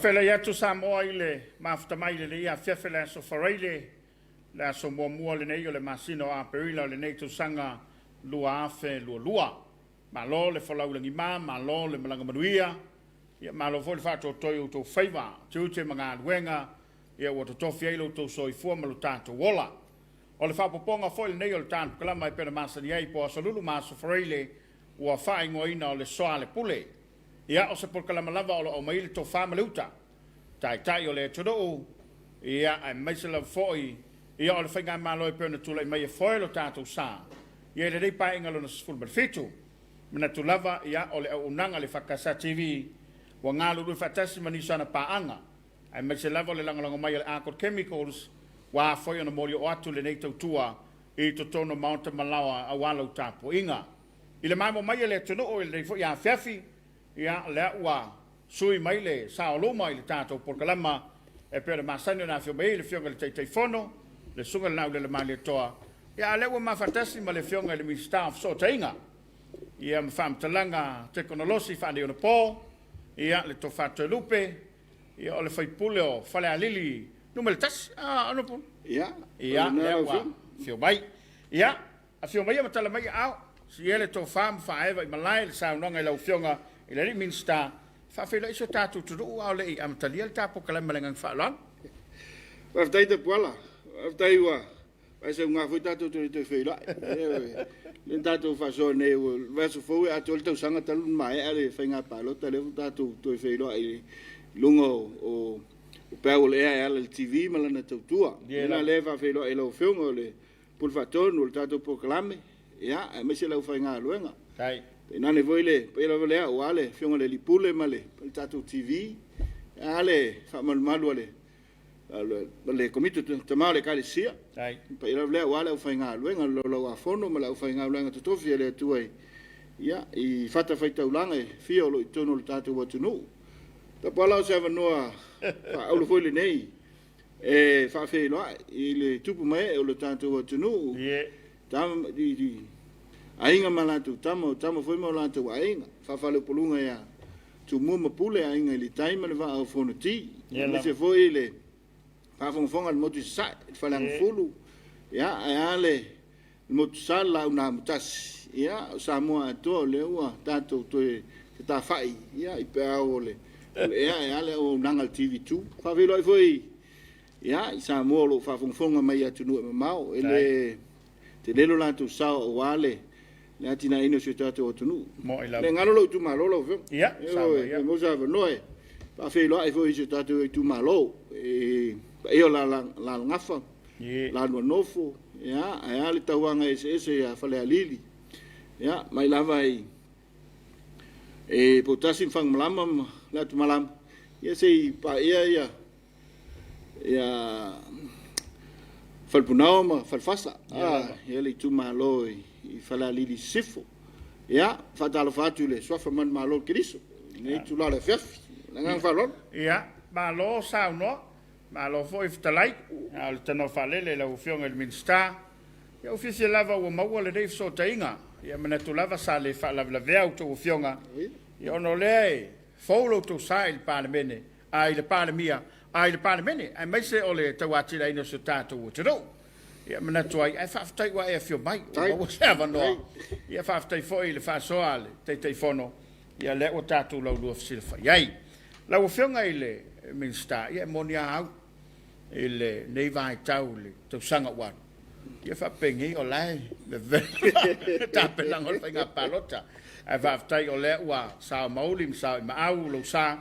Faafeiloai atu Samoa i le mafuta mai i lenei afiafi o le aso Faraile, le aso muamua lenei o le masina o Aperila o lenei tausaga 2022. Malo le folau i lagima, malo le malaga manuia, ia malo foi le faatoatoa i outou faiva, tiute ma galuega, ia ua totofi ai lo outou soifua ma lo tatou ola. O le faaopoopoga foi lenei o le Tanu Kalama e pei ona masani ai po o Aso Lulu ma Aso Faraile ua faaigoaina o le Soalepule. Ia, o se polokalama lava o lo o aumai ai le tofa ma le uta, taitai o le atunuu, ia, aemaise lava foi, ia, o le faigamalo e pei ona tulai mai e foe lo tatou sa, ia, i lenei Paeaiga lona 17. Manatu lava, ia, o le auaunaga a le EFKS TV ua galulue faatasi ma nisi o ana paaga, aemaise lava o le lagolago mai a le Arcot Chemicals, ua afua ai ona molioo atu lenei tautua i totonu o maota ma laoa aua lau tapuaiga. I le maemo mai e le atunuu i lenei foi afiafi, ia, lea ua sui mai le sao luma i le tatou polokalama e pei ona masani ona afio mai ai le Afioga i le Taitaifono, le Susuga i le Laulele Malietoa, ia, a o lea ua mafaatasi ma le Afioga i le Minisita o Fesootaiga, ia, ma Faamatalaga Tekonolosi Faaneionapo, ia, le Tofa Toelupe, ia, o le sui usufono o Falealili Nu.1, a, Honorable. Ia, Ia, lea ua afio mai. Ia, afio maia ma tala mai aao, siia le tofa ma faaeva i malae le saunoaga i lau Afioga i le alii Minisita, faafeiloai si o tatou atunuu a o le i amatalia le ta polokalame ma le agaga faaaloalo. Faafetai Tapuala, faafetai ua faasauga foi tatou toe toe feiloai. Lea na tatou faasoa nei ua vaiaso fou e atoa le tausaga talu ona maea le faiga palota, lea ua tatou toe feiloai i luga o peau o le ea e ala i le TV ma lana tautua. Lea lea e faafeiloai i lau Afioga o le Pule Faatonu o le tatou polokalame, ia, aemaise le aufaigaluega. Tainane foi le paia lava lea aua le Afioga i le Alii Pule ma le tatou TV, a le faamalumalu a le Komiti o Tama o le Ekalesia. Le paia lava lea aua le aufaigaluega, le Laulau-a-Fono ma le aufaigaluega totofi a le Atua ia, i fatafaitaulaga e fia o lo o i totonu o le tatou atunuu. Tapuala o se avanoa faaauro foi lenei e faafeiloai i le tupu ma ee o le tatou atunuu, i aiga ma latou tama, o tama foi ma o latou aiga, faafaleupoluga ia Tumua ma Pule, Aiga i le Tai ma le Vaa o Fonoti, aemaise foi le faafogafoga a le Motu i Sasae, le Faleagafulu, ia, ae a le Motu Sa, le Laau na Amotasi, ia, o Samoa atoa o lea ua tatou toe fetafai, ia, i peau o le ea, ae a le auaunaga a le TV2. Faafeiloai foi, ia, i Samoa o lo o faafogafoga mai i atunuu e mamao, e le tele lo latou sao aua le atinaeina o si o tatou atunuu. Le galo lou itumalo lau Afioga. Ia, saunoa ia. Mo se avanoa e faafeiloai foi i si o tatou itumalo, i paia o Alalagafa, Laluanofo, ia, ae a le tauaga eseese ia Falealili, ia, mai lava i Poutasi ma Fagamalama ma Leatumalama, ia se i paia ia ia Falepunao ma Falefasa, ia le itumalo i Falealili Sisifo. Ia, faatalofa atu i le suafa manumalo o Keriso i lenei itula o le afiafi. Le agaga faaaloalo. Ia, malo saunoa, malo foi fetalai. A o le tanoa faalele i lau Afioga i le Minisita. Ia, ua fiafia lava ua maua lenei fesootaiga. Ia, manatu lava sa le faalavelavea a outou afioga, ia, ona o lea e fou lo outou sa i le Palemene, a i le Palemia, a i le Palemene, aemaise o le tauatiaeina o si o tatou atunuu. Ia manatu ai, ae faafetai ua e afio mai, ua maua se avanoa. Ia faafetai foi i le faasoa a le Taitaifono, ia lea ua tatou laulua fesilafai ai. Lau Afioga i le Minisita, ia e moni lava au i lenei vaitau i le tausaga ua alu, ia faapenei o la e vevela tapenaga o le faiga palota. Ae faafetai o lea ua sao mauli ma sao i maau lou sa,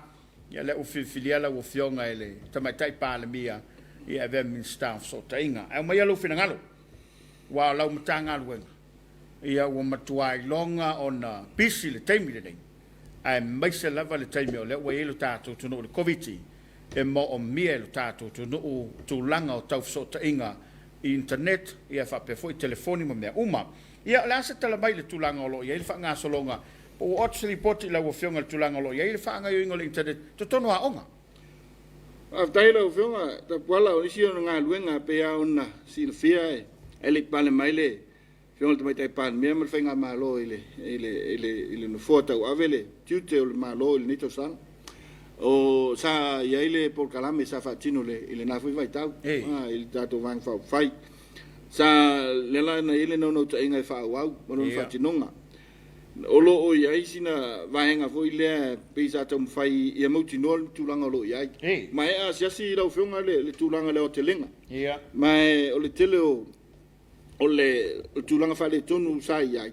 Ia lea ua filifilia lau Afioga i le Tamaitai Palemia e avea ma Minisita o Fesootaiga. Ae aumaia lou finagalo, aua o lau Matagaluega, ia ua matua iloga ona pisi le taimi lenei, aemaise lava le taimi o lea ua i ai lo tatou atunuu i le Koviti, e moomia e lo tatou atunuu tulaga o tau fesootaiga i internet, ia faapea foi telefoni ma mea uma. Ia, o le a se tala mai i le tulaga o lo o i ai le faagasologa Po ua oo atu se lipoti i lau Afioga i le tulaga o lo o i ai le faagaoioiga o le internet i totonu o aoga? Faafetai i lau Afioga Tapuala, o nisi o galuega e pei lava ona silafia e le i pale mai le Afioga i le Tamaitai Palemia ma le Faigamalo i le nofoa tauave le tiute o le Malo i lenei tausaga. O sa i ai le polokalame sa faatino i lena foi vaitau i le tatou Vaega Faaupufai. Sa lea la na i ai le naunautaiga e faaauau ma lona faatinoga. O lo o i ai sina vaega foi lea pei sa taumafai ia mautinoa le tulaga o lo o i ai. Maea asiasi lau Afioga le tulaga i le aotelega. Ma o le tele o le tulaga faaletonu sa i ai,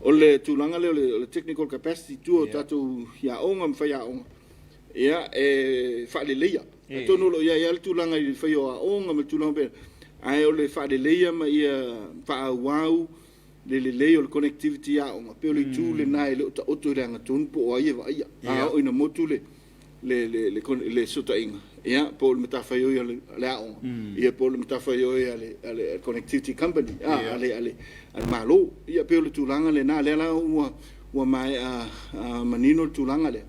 o le tulaga lea o le technical capacity i tua o tatou aoga ma faiaoga, ia, e faaleleia. Atonu o lo o i ai lava le tulaga i le faia o aoga ma le tulaga faapena, ae o le faaleleia ma ia faaauau le lelei o le connectivity i aoga, pei o le itu lena e le o taoto i le agatonu po o ai e vaaia. A oo ina motu le fesootaiga, ia, po o le matafaioi a le aoga, ia po o le matafaioi a le connectivity company a le Malo. Ia pei o le tulaga lena, lea la ua maea manino le tulaga lea.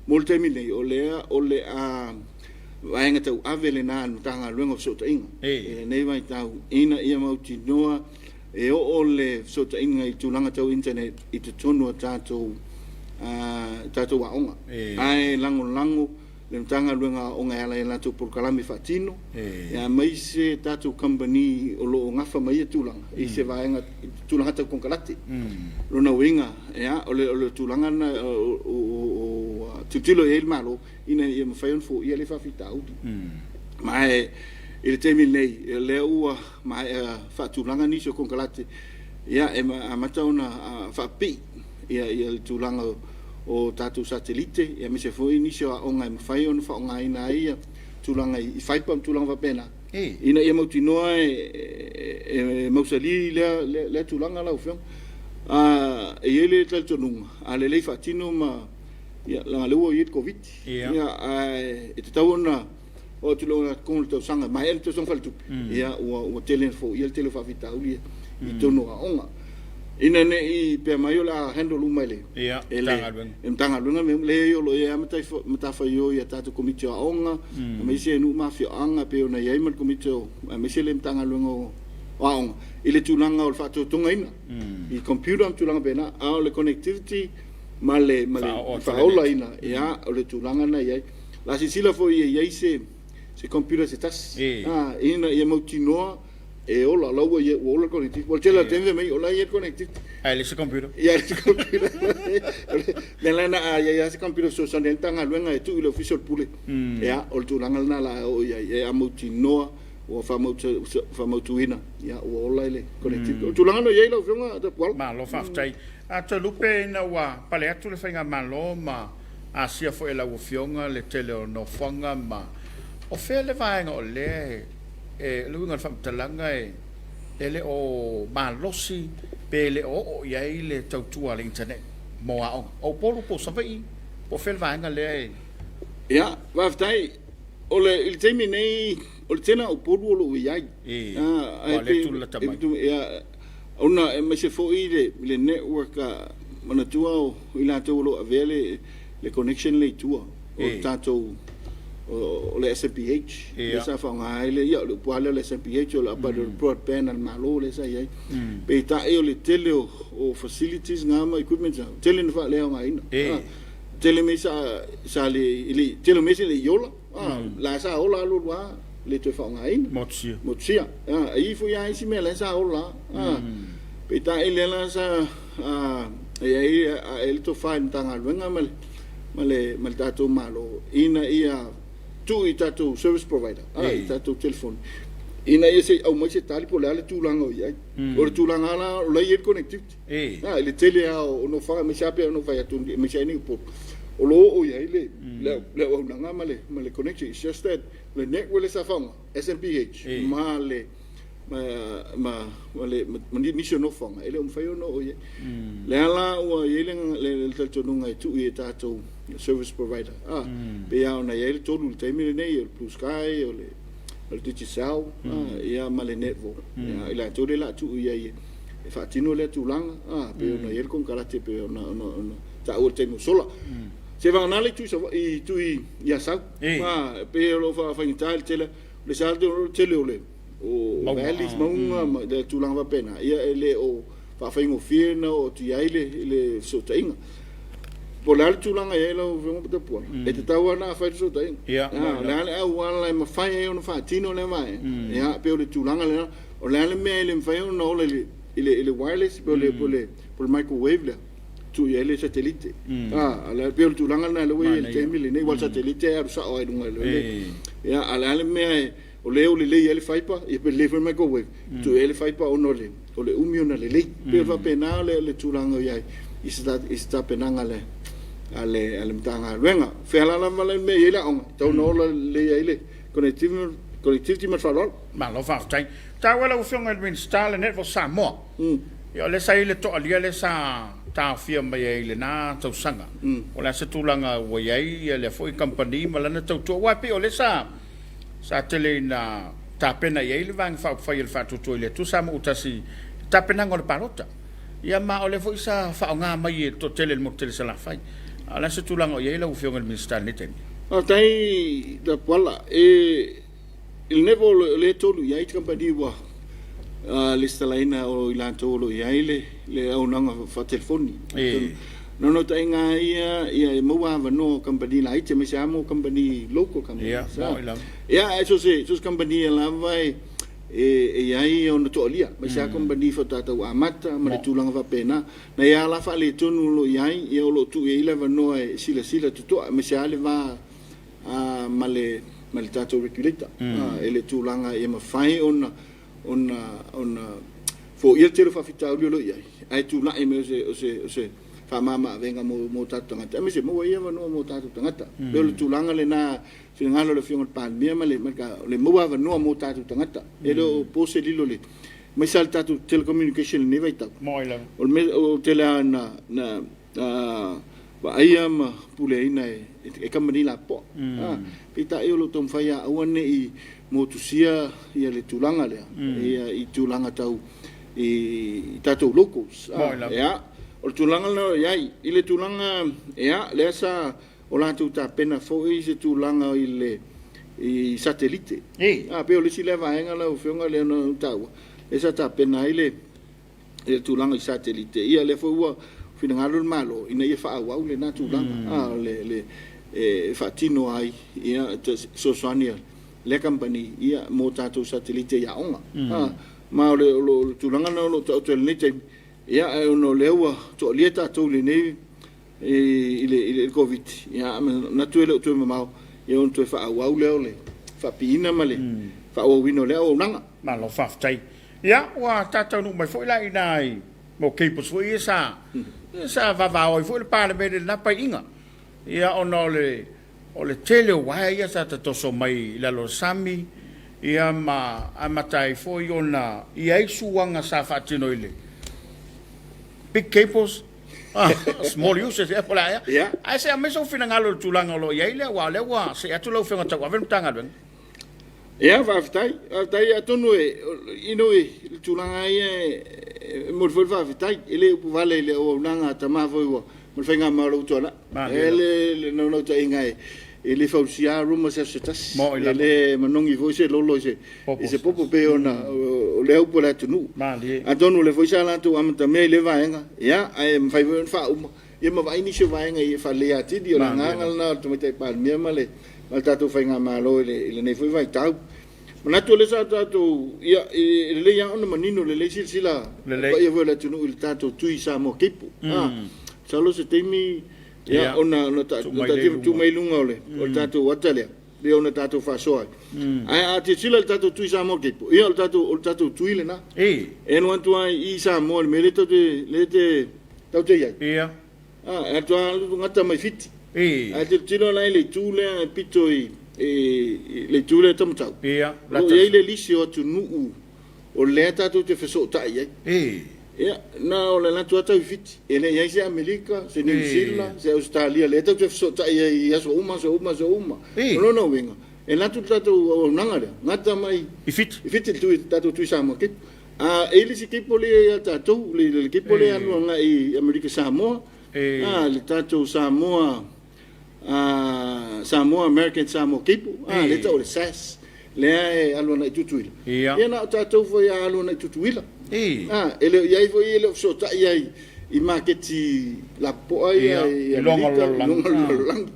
Mo le taimi nei, o lea o le a vaega tauave lena a le Matagaluega o Fesootaiga i lenei vaitau ina ia mautinoa e oo le fesootaiga i tulaga tau internet i totonu o tatou aoga. Ae lagolago le Matagaluega o Aoga e ala i a latou polokalame faatino, aemaise tatou kamupani o lo o gafa ma ia tulaga i se vaega i tulaga tau konekarate. O lona uiga, o le tulaga lena ua tilotilo i ai le Malo ina ia mafai ona foia lea faafitauli. Ma i le taimi nei, o lea ua maea faatulaga nisi o konekarate, ia e amata ona faapipii le tulaga o tatou satelite, aemaise foi nisi o aoga e mafai ona faaaogaina ai ia tulaga i fiber ma tulaga faapena, ina ia mautinoa e mausali lea tulaga lau Afioga. E i ai le talitonuga, a lelei faatino ma, ia, leaga o lea ua i ai le Koviti-19, ae e tatau ona oo atu loa i totonu o le tausaga, maea le tausaga faaletupe, ia ua tele ina foia le tele o faafitauli ia i totonu o aoga. Ina ne i pea mai o le a handle uma e le Matagaluega, leai o lo o i ai lava matafaioi a tatou Komiti o Aoga, aemaise nuu ma afioaga e pei ona i ai ma le Komiti o, aemaise le Matagaluega o Aoga i le tulaga o le faatotogaina i computer ma tulaga faapena, a o le connectivity ma le faaolaina, ia o le tulaga lena e i ai. O le a silasila foi ia i ai se computer se tasi ina ia mautinoa e ola, o la ua ola le connectivity. O le tele o taimi fai mai o la e i ai le connectivity. Ae leai se computer. Ia leai se computer. O le mea la a i ai lava se computer e fesoasoani ai le Matagaluega e tuu i le Ofisa o le Pule, ia o le tulaga lena o le a oo i ai, a mautinoa ua faamautuina ua ola le connectivity. O le tulaga lena e i ai lau Afioga Tapuala. Malo faafetai. A Toelupe ina ua pale atu le Faigamalo ma asia foi e lau Afioga le tele o nofoaga ma o fea le vaega o lea e, o le uiga o le faamatalaga e le o malosi pe le o oo i ai le tautua a le internet mo aoga? O Upolu po o Savaii po o fea le vaega lea e... Ia, faafetai. O le, i le taimi nei, o le tele o Upolu o lo o i ai. Ua le tulata mai. Ia, ona aemaise foi le network, manatua o i latou o lo o avea le connection lea i tua, o le tatou, o le SMPH, lea sa faaaoga ai le, ia o le upu lava lea o le SMPH, o le broadband a le Malo lea sa i ai. Peitai o le tele o facilities na ma equipments na, ua tele ina faaleaogaina. Tele mea sa le, tele o mea e le i ola, la sa ola alu alu lava le toe faaaogaina. Motusia. Motusia. E i ai foi lava isi mea la sa ola lava. Peitai lea la sa i ai ae le tofa i le Matagaluega ma le tatou Malo ina ia tuu i tatou service provider, i tatou telefoni, ina ia se i aumai se tali po o le a le tulaga o i ai. O le tulaga la o la e i ai le connectivity. I le tele lava o nofoaga, aemaise lava pei ona ou fai atu, aemaise ai nei Upolu, o lo o oo i ai le auaunaga ma le connection. It's just that o le network lea sa faaaoga, SMPH ma le ma nisi o nofoaga e le o mafai ona oo i ai. Lea la ua i ai le talitonuga e tuu i tatou service provider, pei lava ona i ai le tolu i le taimi lenei, o le Blue Sky, o le Digicel, ia ma le Netvo. I latou lea o le a tuu i ai e faatino lea tulaga, pei ona i ai le konekarate pei ona taua i le taimi ua sola. Se vagana le itu i Asau, pei o lo o faafaigata i le tele, o le sa le tele o le valleys, mauga ma le tulaga faapena, ia e le o faafaigofie ona oo atu i ai le fesootaiga. Po o le a le tulaga e i ai lau Afioga Tapuala, e tatau lava ona fai le fesootaiga. O le a le auala e mafai ai ona faatino lea vaega, ia, pei o le tulaga lena. O le a le mea e le mafai ona ola i le wireless po o le microwave lea, tuu i ai le satellite. E pei o le tulaga lena lea ua i ai i le taimi lenei, aua o le satellite e alu sao lava i luga i le... Ia, a o le a le mea o lea ua lelei ai le fiber, ia pe lelei foi le microwave, tuu i ai le fiber ona o le umi ona lelei. E pei e faapena le tulaga o i ai i se tapenaga a le Matagaluega. O fea lava le mea e i ai le aoga, e tatau ona ola lelei ai le connectivity ma le faaaloalo. Malo faafetai. E taua lau Afioga i le Minisita le Netball Samoa. Ia o lea sa i ai le toalia lea sa taofia mai ai i lena tausaga. O le a se tulaga ua i ai lea foi kamupani ma lana tautua? Aua e pei o lea sa sa tele ina tapena i ai le Vaega Faaupufai a le Faatuatua i le Atua Samoa Tasi i tapenaga o le palota. Ia ma o lea foi sa faaaoga mai e le toatele i le motu tele i Salafai. A o le a se tulaga o i ai lau Afioga i le Minisita i lenei taimi? Faafetai Tapuala. E i le level o lea e tolu i ai kamupani ua lesitalaina o i latou o lo o i ai le auaunaga faatelefoni. O le naunautaiga lava ia ia maua avanoa o kamupani laiti aemaise lava mo kamupani local companies. Ia ae so o se kamupani lava e i ai ona toalia, aemaise lava kamupani faatoa tau amata ma le tulaga faapena. Na i ai lava la faaletonu o lo o i ai, ia o lo o tuu i ai le avanoa e silasila totoa, aemaise lava le va ma le tatou regulator i le tulaga ia mafai ona foia le tele o faafitauli o lo o i ai, ae tulai mai o se faamama-avega mo tatou tagata, aemaise maua ai avanoa mo tatou tagata. E pei o le tulaga lena, finagalo o le Afioga i le Palemia ma le maua avanoa mo tatou tagata. E le o po se lilo, aemaise lava le tatou telecommunication i lenei vaitau. O le tele lava na vaaia ma puleaina e kamupani lapopoa. Peitai o lo o taumafai ia aua ne i motusia le tulaga lea i tulaga tau i tatou locals. Ia, o le tulaga lena o i ai. I le tulaga, ia, lea sa o latou tapena foi se tulaga i le i satelite. Pei o le isi lea vaega lau Afioga lea na ou taua, lea sa tapena ai le tulaga i satelite. Ia lea foi ua finagalo le Malo ina ia faaauau lena tulaga, le e faatino ai ia fesoasoani a lea kamupani mo tatou satelite i aoga. Ma o le tulaga lena o lo o taoto i lenei taimi, ia ae ona o lea ua toalia tatou i lenei i le Koviti, ia manatu e le o toe mamao ia ona toe faaauau lea o le faapiina ma le faaauauina o lea auaunaga. Malo faafetai. Ia, ua ta taunuu mai foi la i ina i mo cables foi ia sa sa vavao ai foi le Palemene i lena Paeaiga. Ia ona o le o le tele o uaea ia sa tatoso mai i lalo o le sami, ia ma amata ai foi ona i ai suaga sa faatino i le big cables, small uses ea po o le a ea. Ae se i aumai sou finagalo i le tulaga o lo o i ai lea, aua o lea ua see atu lau Afioga Tauave le Matagaluega. Ia, faafetai. Faafetai, atonu e, you know, i le tulaga lava ia e momoli foi le faafetai. E le upuvale i le auaunaga a tama foi ua ma le faigamalo ua tuanai. E le le naunautaiga e le fausia lava Roma i se aso se tasi. E le manogi foi se lolo i se i se popo pei ona o le upu a le atunuu. Atonu o lea foi sa latou amatamea i lea vaega, ia, ae mafai foi ona faauma ia ma vaai nisi o vaega ia faaleleia atili. O le agaga lena o le Tamaitai Palemia ma le tatou faigamalo i lenei foi vaitau. Manatu o lea sa tatou, ia, e lelei lava ona manino lelei silasila le paia foi o le atunuu i le tatou Tui Samoa Cable. Masalo o se taimi ia ona tuu mai i luga o le tatou ata lea pei ona tatou faasoa ai. Ae a tilotilo i le tatou Tui Samoa Cable, ia o le tatou tui lena. E alu atu lava i Samoa i le mea lea tatou te i ai. E alu atu lava gata mai Fiti. Ae tilotilo la i le itu lea e pito i le itu lea e Taumatau, o lo o i ai le lisi o atunuu o lea tatou te fesootai i ai. Ia, na o le alu atu lava tau i Fiti. E le i ai se Amerika, se Niu Sila, se Ausetalia, lea tatou te fesootai ai i aso uma, aso uma, aso uma. O lona uiga, e alu atu le tatou auaunaga lea, gata mai i Fiti, i Fiti le tatou Tui Samoa Cable. A e i ai le isi cable lea ia tatou, le cable lea e alu agai i Amerika Samoa, le tatou Samoa, Samoa American Samoa Cable, lea e tau o le SAS, lea e alu agai i Tutuila. Ia na o tatou foi a alu agai i Tutuila. E le o i ai foi, e le o fesootai ai i maketi lapopoa ia i Ia, i luga o le Amerika, i lalolagi. luga o le lalolagi.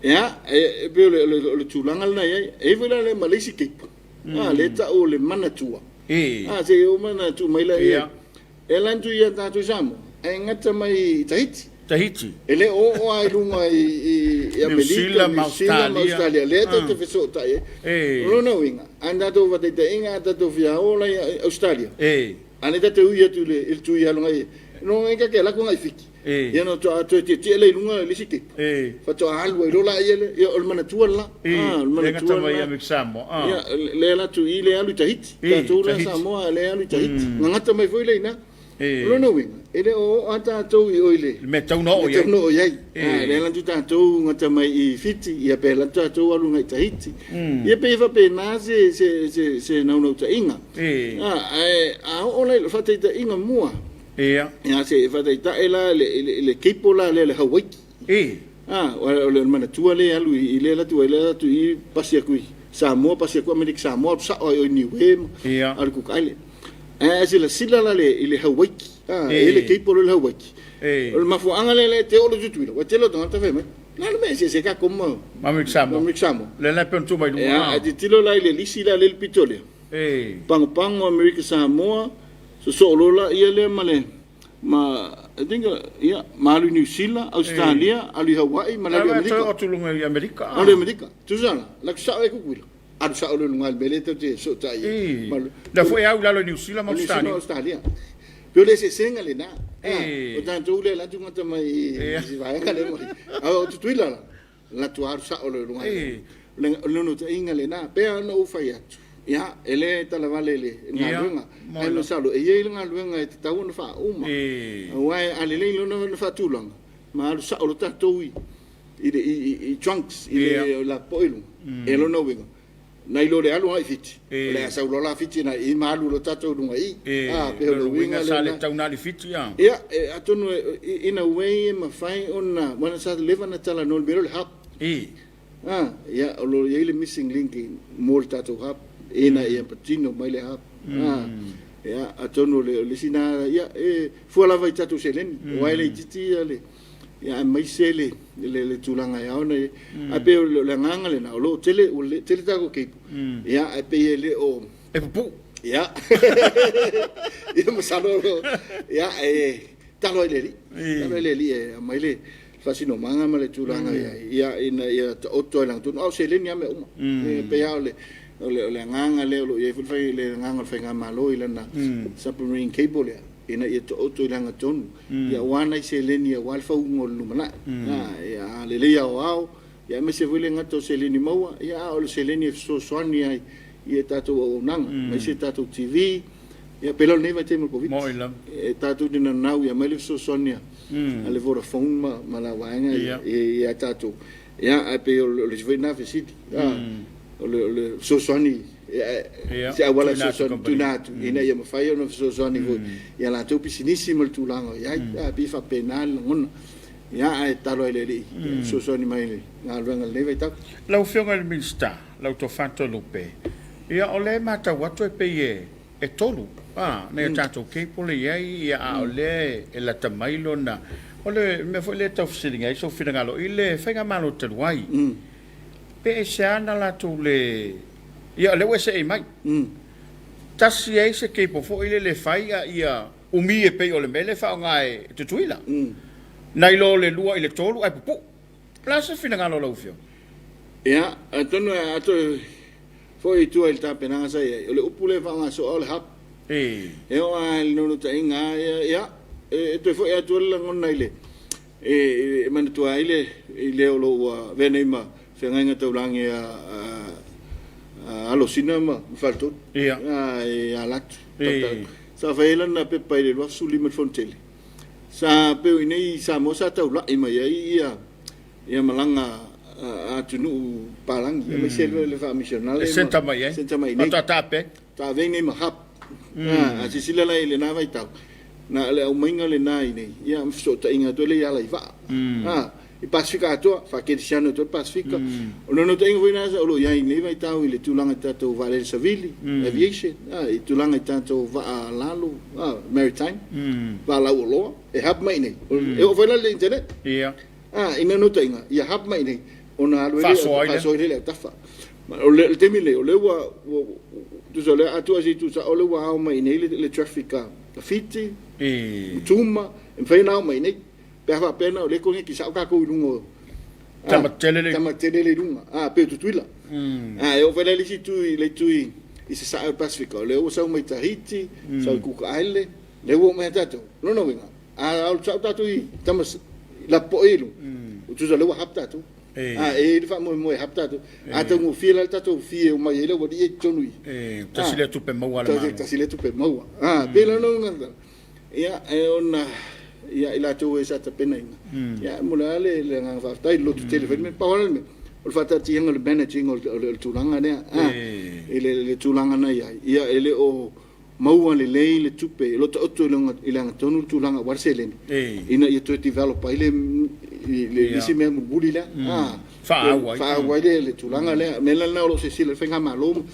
Ia, e pei o le tulaga lena e i ai. E i ai foi la lea ma le isi cable, lea e tau o le Manatua. Se i oo mai ona tuu mai lea. E alu atu ia tatou i Samoa, ae gata mai i Tahiti. Tahiti. E le o oo lava i luga i Amerika, Niu Sila ma Ausetalia, lea tatou te fesootai ai. O lona uiga, a na tatou faataitaiga a tatou fia o la i Ausetalia, a lea tatou te ui atu i le tui alu agai, lona uiga ta te alu atu agai i Fiti, ia ona faatoa toe tietie lea i luga i le isi kepa, faatoa alu ai loa laia lea. Ia, o le manatua lela. O le manatua lela. Ia, lea e alu atu i i, lea e alu i Tahiti. Tatou la Samoa, lea e alu i Tahiti. Gagata mai foi lea i ina. O lona uiga, e le o oo lava tatou i o i le Le mea e tatau ona oo i ai. Mea e tatau ona oo i ai. Lea e alu atu tatou gata mai i Fiti, ia pe alu atu tatou alu agai i Tahiti. Ia pei e faapena se naunautaiga. Ae a oo la i le faataitaiga mua, ia se faataitai la i le cable la lea i le Hawaiki. O le manatua lea e alu i lea alu atu ai, lea alu atu i pasi atu i Samoa, pasi atu Amerika Samoa, alu sao lava i o i Niue ma alu i Cook Island. Ae a silasila la i le Hawaiki, e i ai le cable lea i le Hawaiki. O le mafuaaga lea e te oo loa i Tutuila, ua tele o tagata fai mai, o le a le mea e eseese ai tatou ma Amerika Samoa. Amerika Samoa. Lea la e pei ona tuu mai i luga. Ia, ae tilotilo la i le lisi la lea i le pito lea. Pagopago Amerika Samoa, sosoo loa laia lea ma le ma I think ia ma alu i Niu Sila, Ausetalia, alu i Hawaii ma le alu i Amerika. Toe oo atu i luga i Amerika. Alu i Amerika. Tusa la, alu atu sao ai Tutuila. Alu sao loa i luga i le mea lea tatou te fesootai ai. Ma lea foi e au i lalo i Niu Sila ma Ausetalia. Niu Sila ma Ausetalia. Pei o le eseesega lena. O tatou lea e alu atu gata mai i si vaega lea. A o Tutuila la, Latou alu sao loa i luga. O le naunautaiga lena. Pei lava ona ou fai atu, ia, e le talavale le galuega. Ae masalo e i ai le galuega e tatau ona faauma. Aua a lelei loa ona faatulaga, ma alu sao loa tatou i trunks, i le lapopoa i luga, e lona uiga, nai lo le alu agai i Fiti, o le a sau loa la Fiti agai i i ma alu loa tatou i luga i i. Pei o le uiga lena. Sa le tau na i Fiti a? Ia, atonu in a way e mafai ona, aua sa leva ona talanoa i le mea lea o le hub. Ia, o lo o i ai le missing link mo le tatou hub ina ia patino mai le hub. Ia, atonu o le isi lena, ia, e fua lava i tatou seleni, aua e le itiiti le Ia aemaise le le tulaga e ao ona i ai. Ae pei o le agaga lena, o lo o tele, ua tele tatou cable, ia ae pei e le o... E pupuu. Ia. Ia masalo o lo o, ia e talo ai i le Alii. Talo ai i le Alii e aumai le faasinomaga ma le tulaga i ai, ia ina ia taoto ai i lagatonu. A o seleni lava mea uma. E pei lava o le agaga lea o lo o i ai foi le agaga o le Faigamalo i lana submarine cable lea. ina ia taoto i lagatonu, ia aua nai seleni aua le fauga o le lumanai. Ia, a lelei aoao, ia aemaise foi le gata o seleni maua, ia a o le seleni e fesoasoani ai i a tatou auaunaga, aemaise tatou TV, ia pei la o lenei vaitaimi o le Koviti, e tatou te nanau ia aumai le fesoasoani a le Vodafone ma la vaega ia tatou. Ia, ae pei o le isi foi lena fesili. O le fesoasoani, se auala e fesoasoani tuuina atu ina ia mafai ona fesoasoani foi i a latou pisinisi ma le tulaga o i ai. E pei e faapena le lagona. Ia, ae tatalo ai i le Alii e fesoasoani mai i le galuega i lenei vaitau. Lau Afioga i le Minisita, lau Tofa Toelupe, ia o lea e matau atu e pei e tolu nai a tatou cable e i ai, ia, a o lea e lata mai lona. O le mea foi lea e tau fesiligia ai sou finagalo i le faigamalo talu ai, Pe aisea na latou le. Ia o lea ua e seei mai. Tasi ai se cable foi lele e fai a ia umi e pei o le mea lea e faaaoga e Tutuila. Nai lo le lua i le tolu ae pupuu. O le a se finagalo o lau Afioga? Ia, atonu e toe foi i tua i le tapenaga sa i ai, o le upu lea e faaaoga soo o le hub. E oo lava i le naunautaiga lava ia, e toe foi atu ai le lagona i le E manatua ai le i le o lo o ua avea nei ma feagaiga taulagi a Alosina ma Faletolu ia Latu. Sa fai ai lana pepa i le 25 i le Fonotele. Sa pei o i inei i Samoa sa taulai mai ai ia malaga a atunuu palagi aemaise le faamisionale. E senta mai ai. Senta mai i inei. Faatoa tape ai. Taavei nei ma hub. A silasila la i lena vaitau, na o le aumaiga lena i inei, ia ma fesootaiga atu ai lea i ala i vaa. I Pasefika atoa, faakerisiano atu ai le Pasefika. O le naunautaiga foi lena o lo o i ai i lenei vaitau i le tulaga i tatou vaalele savili, aviation, i tulaga i tatou vaa lalo, maritime, vaa lauoloa. e hub mai i inei. E oo foi la i le internet. A, i naunautaiga, ia hub mai i inei, ona alu ai lea, Faasoa ai lea. faasoa ai lea i le autafa. Ma o le taimi lenei, o lea ua, ua, tusa o lea a tuu lava i se itu sao, o lea ua ao mai i inei le, le traffic a Fiti, Tuma, e mafai ona ao mai i inei. Pe a faapea na o lea e koneti sao tatou i luga o Tama tele le Tama tele le luga. A pei o Tutuila. A e oo foi la i le isi itu i le itu i i Sasae o le Pasefika, o lea ua sau mai Tahiti, sau i Kuka Island, lea ua oo mai ia tatou. O lona uiga, a alu sao tatou i tama lapopoa ia i luga, ua tusa o lea ua hub tatou. A e i ai le faamoemoe e hub tatou. A taugofie la le tatou fee e omai ai le aualii ia i totonu i i. Tasi lea tupe maua a le Malo. Tasi lea tupe maua. A pei la o lona uiga, Ia, e ona, ia, i latou e sa tapenaina, ia, e momoli lava le, le agaga faafetai i le lototele foi le mea. Pau lava le mea, o le faataatiaga o le manage ina o le, o le tulaga lea, a, i le, le tulaga na i ai, ia, e le o maua lelei le tupe, e le o taoto i le, i le agatonu le tulaga aua le seleni, ina ia toe develop ai le, i le isi mea mulimuli lea, a, Faaauau ai. Faaauau ai le, le tulaga lea. O le mea la lena o lo o silasila i le faigamalo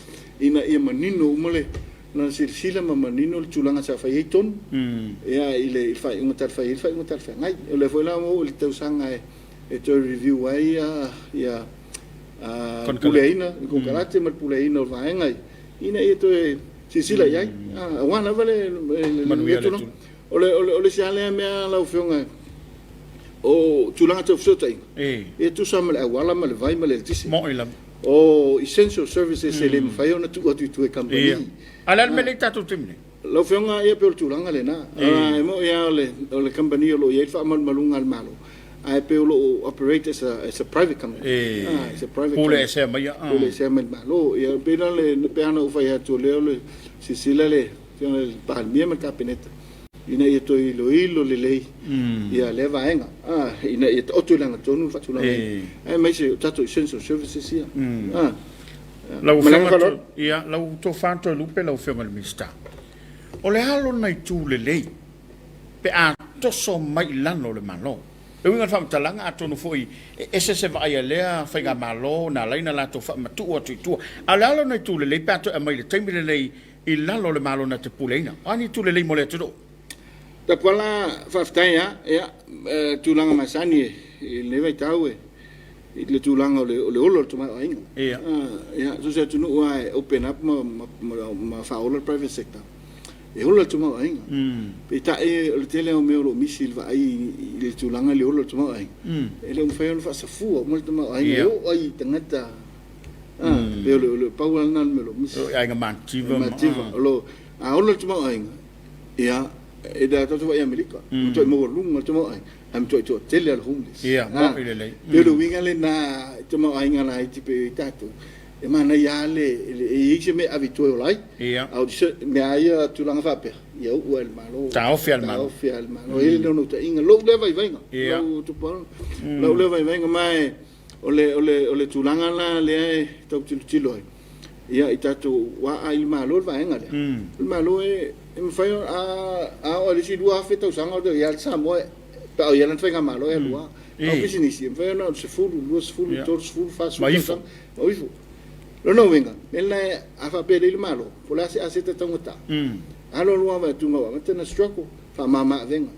ina ia manino uma le, Lana silasila ma manino le tulaga sa fai ai tonu ia i le faaiuga talafai ai le faaiuga talafeagai. O lea foi la ua oo i le tausaga e toe review ai ia le puleaina, le konekarate ma le puleaina o vaega ia ina ia toe silasila i ai aua lava le tulaga. O le isi lava lea mea lau Afioga o tulaga tau fesootaiga, e tusa ma le auala ma le vai ma le eletise. Moni lava. O essential services e le mafai ona tuu atu i tua i kamupani. A o le a le mea lea i tatou taimi nei? Lau Afioga, ia pei o le tulaga lena. E moni lava o le kamupani o lo o i ai le faamalumaluga a le Malo, ae pei o lo o operate as a private company. It's a private company. Pule esea mai ia. Pule esea mai le Malo. Ia pei la le, pei lava ona ou fai atu, o lea o le silasila le Afioga i le Palemia ma le Kapeneta ina ia toe iloilo lelei ia lea vaega, ina ia taoto i lagatonu le faatulagaina, aemaise o tatou essential services ia. Lau Afioga, ia, lau tofa Toelupe lau Afioga i le Minisita, o le a lona itu lelei pe a toso mai i lalo o le Malo? E uiga i le faamatalaga, atonu foi e ese se vaai a lea faigamalo na ala ai ona latou faamatuu atu i tua. A o le a lona itu lelei pe a toe aumai i le taimi lelei i lalo o le Malo na te puleaina. O a ni itu lelei mo le atunuu? Tapuala, Faafetai lava. Ia, tulaga masani i lenei vaitau i le tulaga o le ola o le tamaoaiga. Ia. Ia, so o se atunuu lava e open up ma faaola le private sector, e ola le tamaoaiga. Peitai o le tele lava o mea o lo o misi i le vaai i le tulaga i le ola o le tamaoaiga, e le o mafai ona faasafua uma le tamaoaiga e oo ai i tagata. Pei o le pau lava lena o le mea o lo o misi. O aiga matitiva. Matitiva. O lo, a ola le tamaoaiga, ia, e le tatou vaai i Amerika, e matuai maualuga le tamaoaiga, ae matuai toatele lava le homeless. Ia, moni lelei. Pei o le uiga lena i tamaoaiga laiti pei o i tatou, e manaia lava le, e i ai se mea e ave i tua e ola ai. Ia. A o mea lava ia tulaga faapea, ia uu lava i le Malo. Taofi lava e le Malo. Taofi lava e le Malo. E i ai le naunautaiga, lou lea vaivaiga. Ia. Lau tupuaga, lou lea vaivaiga, ma e, O le, o le, o le tulaga la lea e tau tilotilo ai, ia, i tatou aa i le Malo le vaega lea. O le Malo e, e mafai ona, a, a oo i le isi 2,000 tausaga o i ai le Samoa, pe a o i ai lana faigamalo e alu lava. A o pisinisi, e mafai ona 10, 20, 30, 40 tausaga, ma o ifo. Lona uiga, mea lena a faapea e leai le Malo, po o le a se aseta taugata, alu alu lava e tumau amata ona struggle, faamama avega.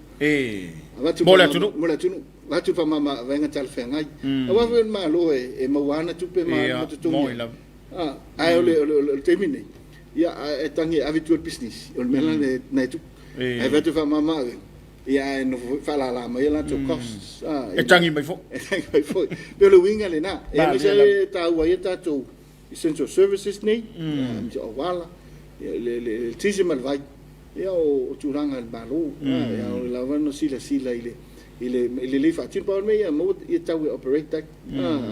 Avatu Mo le atunuu. Mo le atunuu. Avatu le faamama avega talafeagai. Aua foi o le Malo e maua ana tupe ma totogi ai. Ae o le taimi lenei, ia, e tagi e ave i tua i le pisinisi, o le mea lena e tupu. Ae fai atu e faamama avega, ia ae nofo foi faalala mai a latou costs. E tagi mai foi. E tagi mai foi. Pei o le uiga lena. Aemaise e taua ai a tatou essential services nei, aemaise o auala, le eletise ma le vai. Ia o tulaga a le Malo, e ao lava ona silasila i le i le lelei faatino. Pau o le mea ia maua ia tau e operate ai,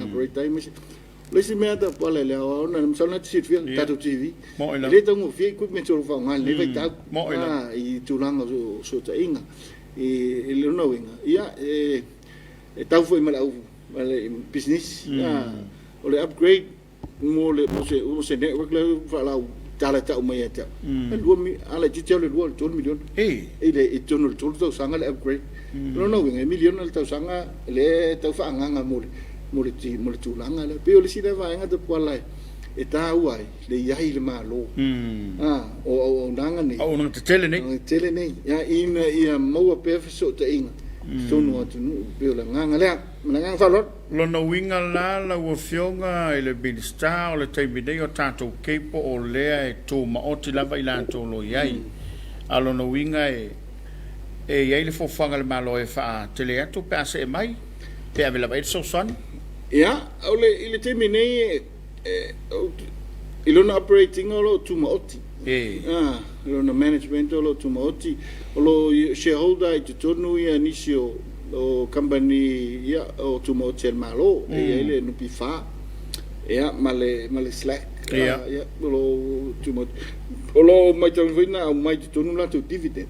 operate ai aemaise. O le isi mea tapuala i le aoaoga, masalo na te silafia le tatou TV, e le taugofie equipment o lo o faaaoga i lenei vaitau i tulaga o fesootaiga. I lona uiga, ia e tau foi ma le au pisinisi. O le upgrade mo le mo se mo se network lea ua faalau tala tau mai ia te au. E lua a laitiiti lava o le 2 i le 3 miliona. I le i totonu o le 3 tausaga le upgrade. O lona uiga e miliona le tausaga lea e tau faaagaaga mo le mo le mo le tulaga lea. E pei o le isi lea vaega Tapuala e e tāua ai le i ai i le Malo, ā, o auaunaga nei. Auaunaga tetele nei. Auaunaga tetele nei, ia, ina ia maua pea fesootaiga i totonu o atunuu, e pei o le agaga lea. Ma le agaga faaaloalo. Lona uiga la lau Afioga i le Minisita, o le taimi nei o tatou cable o lea e tumaoti lava i latou o lo o i ai. A o lona uiga e e i ai le fuafuaga a le Malo e faatele atu pe a see mai, pe ave lava i ai le fesoasoani? Ia, o le, i le taimi nei, e, i lona operate ina o lo o tumaoti. E. A, lona management o lo o tumaoti. O lo o shareholder i totonu ia nisi o, o kamupani, ia, o tumaoti a le Malo. E i ai le NPF, ia, ma le, ma le SLAC. Ia. Ia, o lo o tumaoti. O lo o matauina foi na aumai i totonu latou dividend.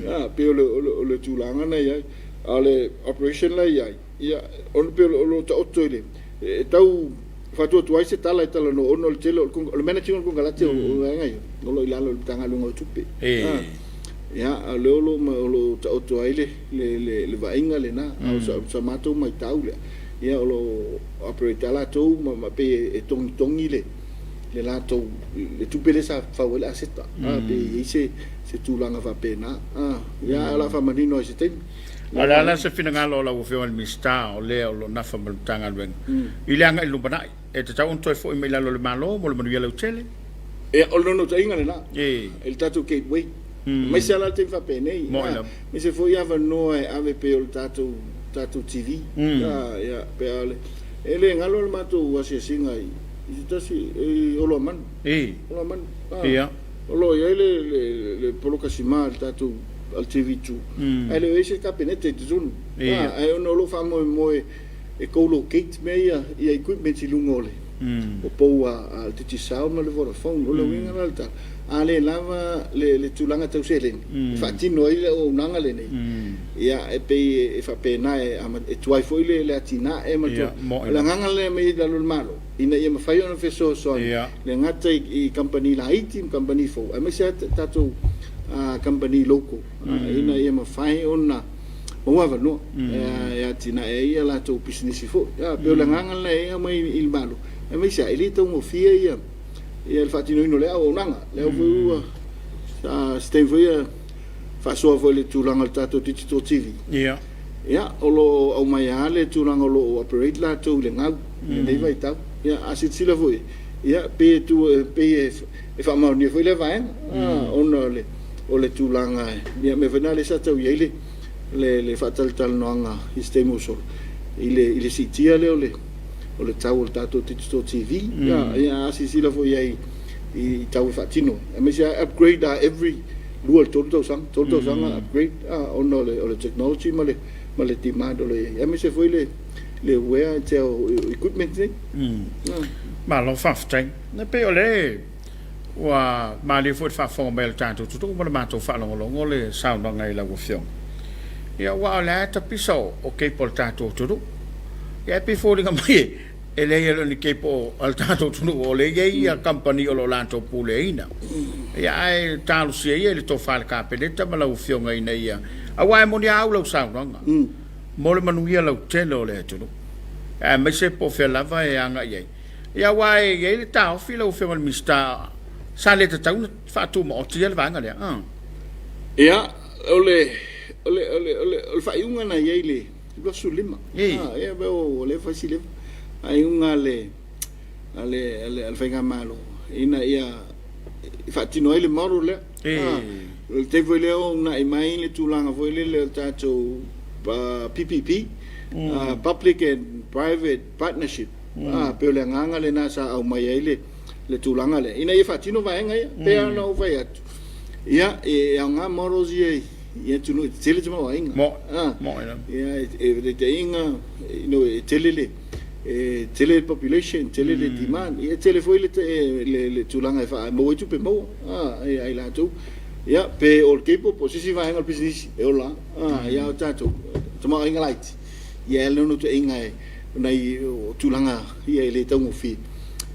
A, pei o le, o le, o le tulaga na i ai. A o le operation la e i ai, ia, ona pei o lo o taoto i le, e tau faatuatua ai se tala e talanoa ona o le tele o le manage ina o le konekarate o vaega ia, o lo o i lalo o le Matagaluega o Tupe. Ia, a o lea o lo o taoto ai le vaaiga lena, a o sa matou matau lea, ia o lo o operate lava latou ma pei e togitogi le latou, le tupe lea sa fau ai le aseta, pe i ai se tulaga faapena. Ia, ae o le a faamanino ai i se taimi. A o le a la se finagalo o lau Afioga i le Minisita o lea o lo o nafa ma le Matagaluega i le agai i le lumanai? E tatau ona toe foi mai i lalo o le Malo mo le manuia lautele? Ia, o le naunautaiga lena, i le tatou gateway, aemaise lava la le taimi faapenei, aemaise foi avanoa e ave pei o le tatou tatou TV. Ia, pe a o le, e le galo le matou asiasiga i se tasi, i Oloamanu. Oloamanu. O lo o i ai le poloka sima a le tatou a le TV2, ae le o i ai se Kapeneta i totonu. Ae ona o lo o faamoemoe e co-locate mea ia, ia equipments i luga o le o pou a le Digicel ma le Vodafone. O le uiga la o le tala, a le lava le tulaga tau seleni e faatino ai le auaunaga lenei, ia e pei e faapena e tuai foi le atinae ma le O le agaga lea e aumai i lalo o le Malo, ina ia mafai ona fesoasoani, e le gata i kamupani laiti ma kamupani fou, aemaise lava tatou kamupani local, ina ia mafai ona maua avanoa e atinae ai a latou pisinisi foi. E pei o le agaga lena e aumai i le Malo, aemaise lava e le taugofie ia le faatinoina o lea auaunaga. O lea foi ua, se taimi foi faasoa foi i le tulaga o le tatou digital TV. Ia, o lo o aumai lava le tulaga o lo o operate latou i le gau i lenei vaitau. Ia, a silasila foi, ia, pei e tu, pei e faamaonia foi lea vaega, ona o le, o le tulaga, ia, mea foi lena lea sa tau i ai le, le, le faatalatalanoaga i se taimi ua sola, i le, i le siitia lea o le, o le tau o le tatou digital TV. Ia, ia, a silasila foi i ai i tau e faatino ai, aemaise lava upgrade lava every 2 i le 3 tausaga, 3 tausaga upgrade ona o le technology ma le ma le demand o lo o i ai, aemaise foi le le wear and tear o equipment nei. Malo faafetai. E pei o lea ua malie foi i le faafofoga mai a le tatou atunuu ma le matou faalogologo le saunoaga i lau Afioga. Ia aua o lea e tapisa o cable a le tatou atunuu. Ia e pei e foliga mai e leai e le o ni cable a le tatou atunuu o lea e i ai ia kamupani o lo o latou puleaina. Ia ae talosia ia i le tofa a le Kapeneta ma lau Afioga ina ia, aua e moni a au lau saunoaga mo le manuia lautele o le atunuu, aemaise po o fea lava e agai ai. Ia aua e i ai le taofi lau Afioga i le Minisita sa le tatau ona faatumaoti ia le vaega lea. Ia, o le, o le, o le, o le faaiuga na i ai i le 25. Ia, ua leva si leva. Faaiuga a le, a le, a le Faigamalo ina ia faatino ai le model lea. O le taimi foi lea o uunai mai le tulaga foi lele o le tatou PPP, Public and Private Partnership. Pei o le agaga lena sa aumai ai le tulaga lea ina ia faatino vaega ia. Pei lava ona ou fai atu, ia, e aoga models ia i atunuu e tetele tamaoaiga. Ia, e taitaiga, you know, e tele le, e tele le population, tele le demand, ia e tele foi le tulaga e maua ai tupe maua a i latou. Ia, pe o le cable po o se isi vaega o le pisinisi, e ola lava. Ia, a o tatou, tamaoaiga laiti, ia e naunautaiga e, o nai tulaga ia e le taugofie,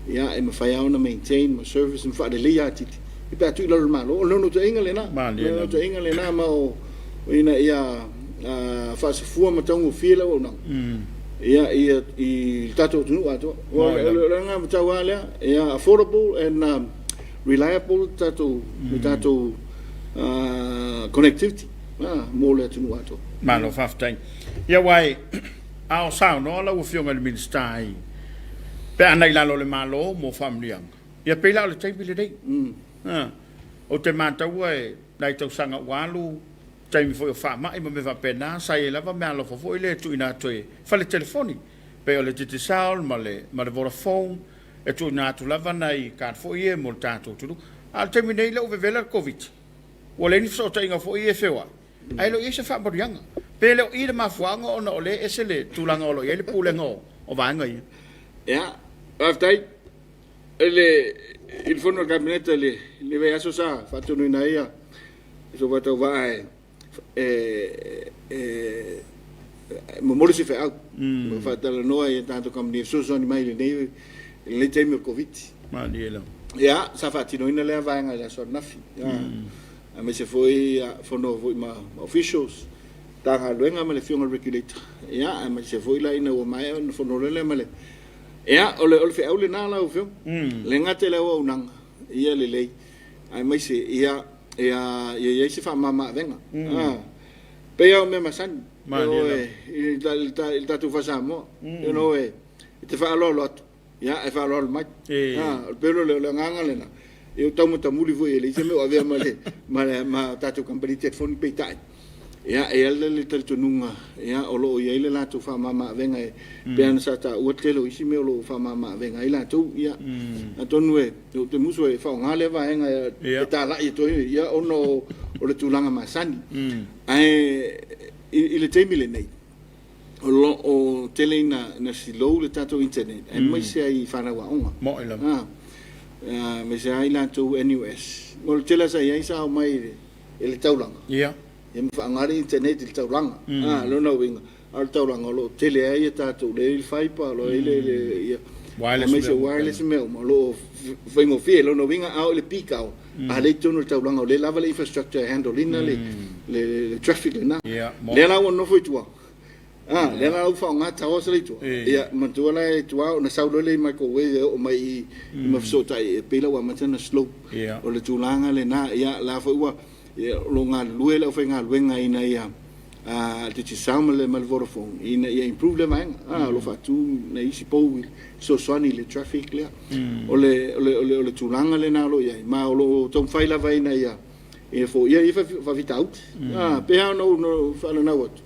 ia e mafai lava ona maintain ma service ma faaleleia atili pe a tuu i lalo o le Malo. O le naunautaiga lena, o le naunautaiga lena ma o ina ia faasafua ma taugofie le auaunaga. ia, ia, i le tatou atunuu atoa. O le agaga lava lea, ia affordable and reliable le tatou connectivity mo le atunuu atoa. Malo faafetai. Ia aua a o saunoa lau Afioga i le Minisita i pe ana i lalo o le Malo mo faamanuiaga, ia pei la o le taimi lenei. Ou te mataua e nai tausaga ua alu, taimi foi o faamai ma mea faapena, sa i ai lava meaalofa foi lea e tuuina atu e fale telefoni, pei o le Digicel ma le Vodafone, e tuuina atu lava nai card foi ia mo le tatou atunuu. A o le taimi nei lea ua vevela le Koviti, ua leai ni fesootaiga foi ia e feoai, ae le o i ai se faamanuiaga. Pe le o i le mafuaaga ona o lea e ese le tulaga o lo o i ai le pulega o vaega ia. Ia, faafetai. I le fono a le Kapeneta i le vaiaso sa faatonuina ai so faatauvaa e momoli se feau ma faatalanoa i a tatou kamupani e fesoasoani mai i lenei taimi o le Koviti. Malie lava. Ia, sa faatinoina lea vaega i le aso ananafi, aemaise foi fono foi ma officials, Matagaluega ma le Afioga i le Regulator, ia, aemaise foi la ina ua maea ona fono loa lea ma le. Ia, o le feau lena lau Afioga, le gata i le auaunaga, ia lelei, aemaise ia i ai se faamama-avega. Pei lava o mea masani i le tatou faa-Samoa, you know, e te faaaloalo atu, ia, ae faaaloalo mai. O le pei o le agaga lena, ia ua taumatamuli foi e leai se mea o avea ma tatou kamupani telefoni, peitai, ia, e i ai le talitonuga, ia, o lo o i ai le latou faamama-avega e pei ona sa taua le tele o isi mea o lo o faamama-avega ai latou. Ia, atonu e, ou te musu e faaaoga lea vaega e talai atu ai, ia, ona o le tulaga masani. Ae i le taimi lenei, o lo o tele ina slow le tatou internet, aemaise ai i fanau aoga. Mo'i lava. Aemaise ai latou NUS. O le tele sa i ai sa omai i le taulaga. Ia. Ia ma faaaoga le internet i le taulaga. Lona uiga, a o le taulaga o lo o tele ai ia tatou le i le fiber, o lo o i ai le ia wireless, aemaise wireless mea uma o lo o faigofie. Lona uiga, a oo i le peak hour, a lea i totonu o le taulaga o lea lava le infrastructure e handle ina le traffic lena. Lea la ua nofo i tua. Lea la ua faaaoga towers la i tua. Ia, manatua la i tua ona sau loa lea i microwave e oo mai i ma fesootai e pei la ua amata ona slow. O le tulaga lena, ia la foi ua o lo o galulue le aufaigaluega ina ia Digicel ma le Vodafone ina ia improve lea vaega. O lo o faatu nai isi pou i fesoasoani i le traffic lea. O le tulaga lena o lo o i ai, ma o lo o taumafai lava ina ia foia ia faafitauli. Pei lava ona ou faalanau atu,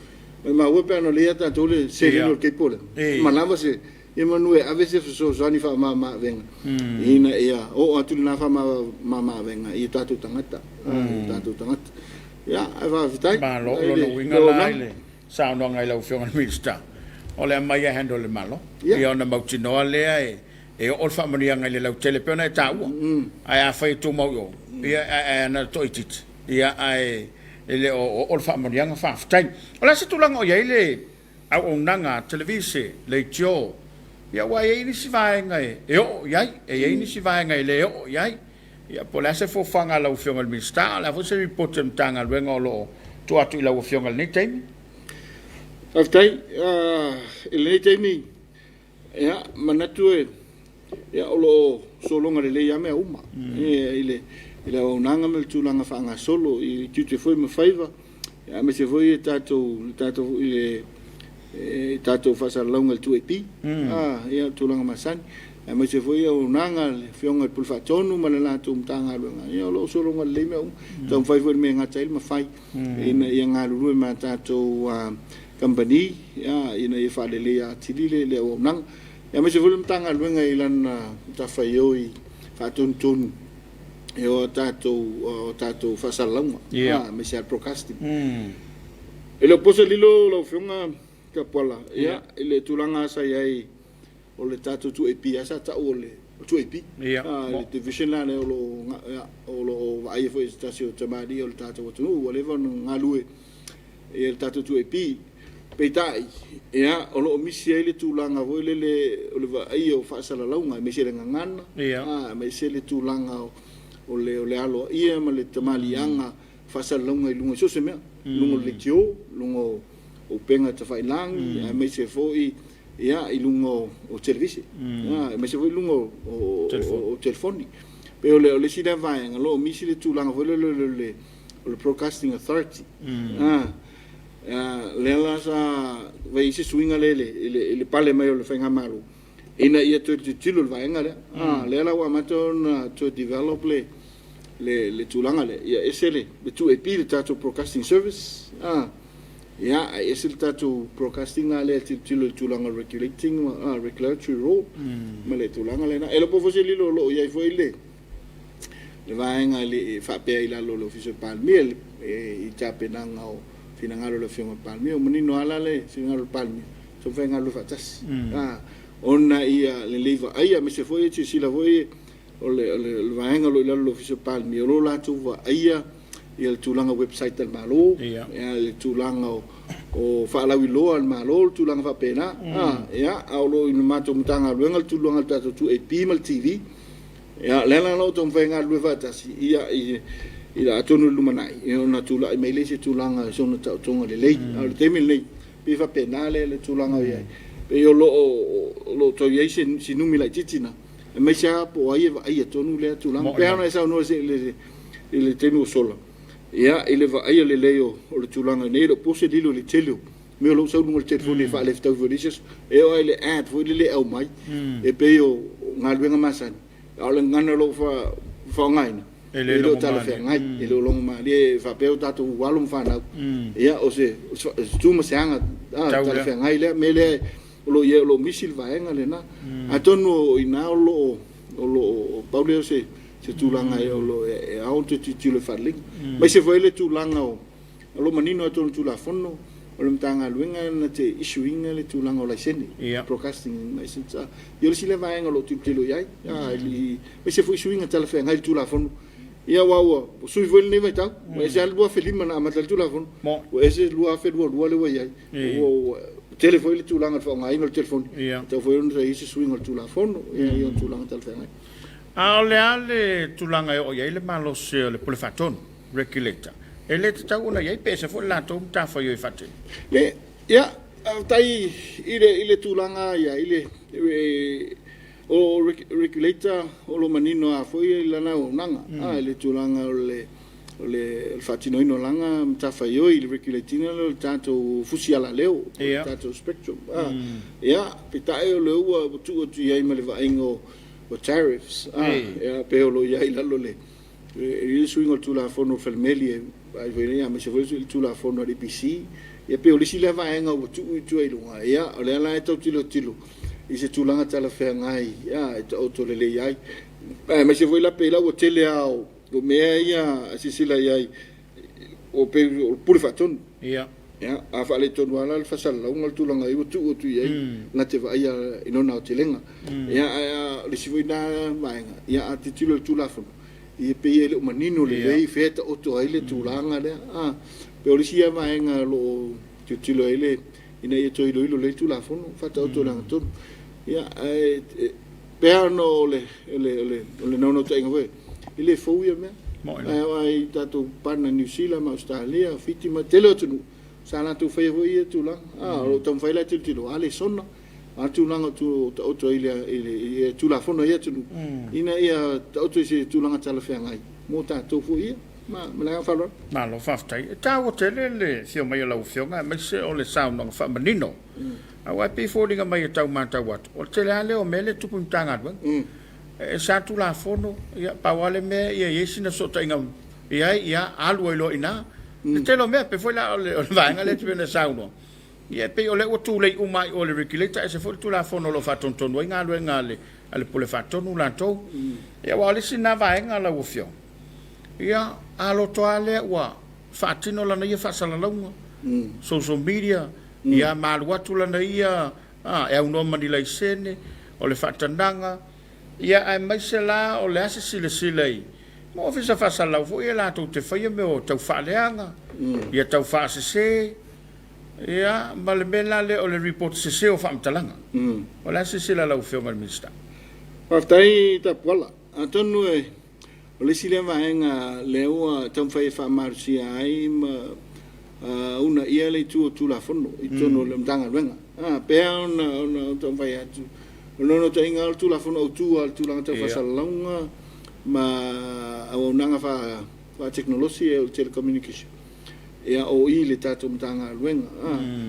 maumau e pe ana leai ia tatou le seleni o le cable lea, ma lava se ia manu e ave se fesoasoani faamama-avega ina ia oo atu lena faamama-avega i tatou tagata, tatou tagata. Ia, ae faafetai. Malo, o lona uiga la i le saunoaga i lau Afioga i le Minisita, o le aumai e handle e le Malo, ia ona mautinoa lea e oo le faamanuiaga i le lautele pei ona e taua. Ae afai e tumau i o, ia ae ana toaitiiti, ia ae e le o oo le faamanuiaga, faafetai. O le a se tulaga o i ai le auaunaga a televise, leitio, ia aua e i ai nisi vaega e oo i ai, e i ai nisi vaega e le oo i ai. Ia po o le a se fofaga a lau Afioga i le Minisita, o le a foi se ripoti a le Matagaluega o lo o tuu atu i lau Afioga i lenei taimi? Faafetai. I lenei taimi, ia, manatu e, ia, o lo o sologa lelei lava mea uma i le auaunaga ma le tulaga faagasolo i tiute foi ma faiva, aemaise foi le tatou i le tatou faasalalauga i le 2AP, ia, tulaga masani, aemaise foi auaunaga a le Afioga i le Pule Faatonu ma le latou Matagaluega, ia, o lo o sologa lelei mea uma. Taumafai foi i le mea e gata ai le mafai ina ia galulue ma tatou kamupani ina ia faaleleia atili le auaunaga, aemaise foi le Matagaluega i lana matafaioi faatonutonu e o tatou faasalalauga, aemaise lava le broadcasting. E le o po se lilo lau Afioga Tapuala, ia, i le tulaga sa i ai o le tatou 2AP, lava sa tau o le 2AP, le division la lea o lo o vaaia foi e se tasi o tamalii o le tatou atunuu ua leva ona galue i le tatou 2AP. Peitai, ia, o lo o misi ai le tulaga foi lele o le vaaia o faasalalauga, aemaise le gagana, aemaise le tulaga o le aloaia ma le tamaliiaga faasalalauga i luga i so o se mea, i luga o le leitio, i luga o upega tafailagi, aemaise foi ia, i luga o televise, aemaise foi luga o telefoni. Pei o le isi lea vaega o lo o misi le tulaga foi lele o le Broadcasting Authority. Lea la sa fai ai se suiga lea i le pale mai o le faigamalo ina ia toe tilotilo i le vaega lea. Lea la ua amata ona toe develop le tulaga lea, ia ese le 2AP, le tatou broadcasting service, ia, ae ese le tatou broadcasting la lea e tilotilo i le tulaga o le regulating, regulatory role ma le tulaga lena. E le o po foi se lilo o lo o i ai foi le vaega e faapea i lalo o le Ofisa o le Palemia i tapenaga o finagalo o le Afioga i le Palemia. Ua manino lava la le finagalo o le Palemia, taumafai e galulue faatasi, ona ia lelei vaaia, aemaise foi e silasila foi o le vaega o lo o i lalo o le Ofisa o le Palemia, o lo o latou vaaia ia le tulaga website a le Malo, ia le tulaga o faalauiloa a le Malo, le tulaga faapena. Ia, a o lo o i le matou Matagaluega le tulaga o le tatou 2AP ma le TV. Ia, lea la o lo o taumafai e galulue faatasi, ia, atonu i le lumanai, ia ona tulai mai lea i se tulaga i sona taotoga lelei. A o le taimi lenei, pei e faapena le tulaga o i ai. Pei o lo o tau i ai se numi laitiiti na, aemaise lava po o ai e vaaia tonu lea tulaga. Pei lava ona e saunoa i le taimi ua sola, ia, i le vaaia lelei o le tulaga nei, e le o po se lilo i le tele o mea o lo o sau i luga o le telefoni e faalefetau foi i le isi aso. E oo lava i le ad foi lele e aumai, e pei o galuega masani, a o le gagana o lo o faaaogaina, e le o talafeagai, e le o logomalie faapea o tatou alo ma fanau, ia, o se tu ma se aga talafeagai lea mea lea o lo o i ai, o lo o misi le vaega lena. Atonu o i ina o lo o pau lea o se tulaga o lo o e ao ona toe tilotilo i faaleleiga. Aemaise foi le tulaga o lo o manino lava i totonu o le Tulafono, o le Matagaluega na te issue ina le tulaga o laisene, broadcasting license. Ia o le isi lea vaega o lo o tilotilo i ai, aemaise foi suiga talafeagai i le Tulafono. Ia aua ua sui foi lenei vaitau, ua ese lava le 2005 na amata ai le Tulafono, ua ese le 2022 lea ua i ai. Ua tele foi le tulaga o le faaaogaina o le telefoni, e tatau foi ona i ai se suiga o le Tulafono i ona tulaga talafeagai. A o le a le tulaga e oo i ai le malosi o le Pule Faatonu, Regulator? E le tatau ona i ai pe ese foi le latou matafaioi e faatino? Ia, faafetai i le tulaga ia i le o Regulator o lo o manino lava foi lana auaunaga i le tulaga o le faatinoina o lana matafaioi i le regulate ina lea o le tatou fusi alaleo, o le tatou spectrum. Ia, peitai o lea ua tuu atu i ai ma le vaaiga o tariffs, ia, pei o lo o i ai i lalo le suiga o le Tulafono o Falemeli e vaai foi nei, aemaise foi le Tulafono a le EPC. Ia pei o le isi lea vaega ua tuu i tua i luga, ia, o lea la e tau tilotilo i se tulaga talafeagai e taoto lelei ai. Aemaise foi la pei la ua tele lava o mea ia a silasila i ai, o pei o le Pule Faatonu. Ia. Ia, a faaletonu lava la le faasalalauga o le tulaga ua tuu atu i ai, na te vaaia i lona aotelega. Ia, ae o le isi foi lena vaega, ia a tilotilo i le Tulafono, ia pei e le o manino lelei fea e taoto ai le tulaga lea. Pei o le isi ia vaega o lo o tilotilo ai le, ina ia toe iloilo lelei le Tulafono, faataoto i le agatonu. Ia, ae pei lava ona o le naunautaiga foi, e le fou ia mea. Ae oo lava i tatou partner i Niu Sila ma Ausetalia, Fiti ma le tele o atunuu, sa latou faia foi ia tulaga. O lo o taumafai la e tilotilo, a le sona, o a tulaga o taoto ai i le Tulafono a ia atunuu, ina ia taoto i se tulaga talafeagai mo tatou foi ia. Ma le agaga faaaloalo. Malo faafetai. E taua tele le afio mai o lau Afioga aemaise o le saunoaga faamanino. Aua e pei e foliga mai e tau matau atu, o le tele lava lea o mea lea e tupu i Matagaluega. E sa Tulafono, ia, pau lava le mea ia i ai sina fesootaiga i ai, ia, alu ai loa i ina. Le tele o mea, pei foi la o le vaega lea e pei ona saunoa, ia e pei o lea ua tulei uma lava i o i le Regulator, ese foi le Tulafono o lo o faatonutonu ai galuega a le Pule Faatonu latou. Ia aua o le isi lena vaega lau Afioga, ia, a loto lava lea ua faatino lana ia faasalalauga, social media, ia ma alu atu lana ia e aunoa ma ni laisene, o le faatanaga, ia aemaise la o le a se silasila i ma ofisa faasalalau foi ia latou te faia mea o tau faaleaga, ia tau faasese, ia ma le mea la lea o le report sese o faamatalaga. O le a se silasila a lau Afioga i le Minisita? Faafetai Tapuala. Atonu o le isi lea vaega lea ua taumafai e faamalosia ai ma uunaia le itu o Tulafono i totonu o le Matagaluega. Pei lava ona taumafai atu, o le naunautaiga lava o le Tulafono Autu lava o le tulaga tau faasalalauga ma auaunaga faatekonolosi, o le telecommunication, ia o i le tatou Matagaluega.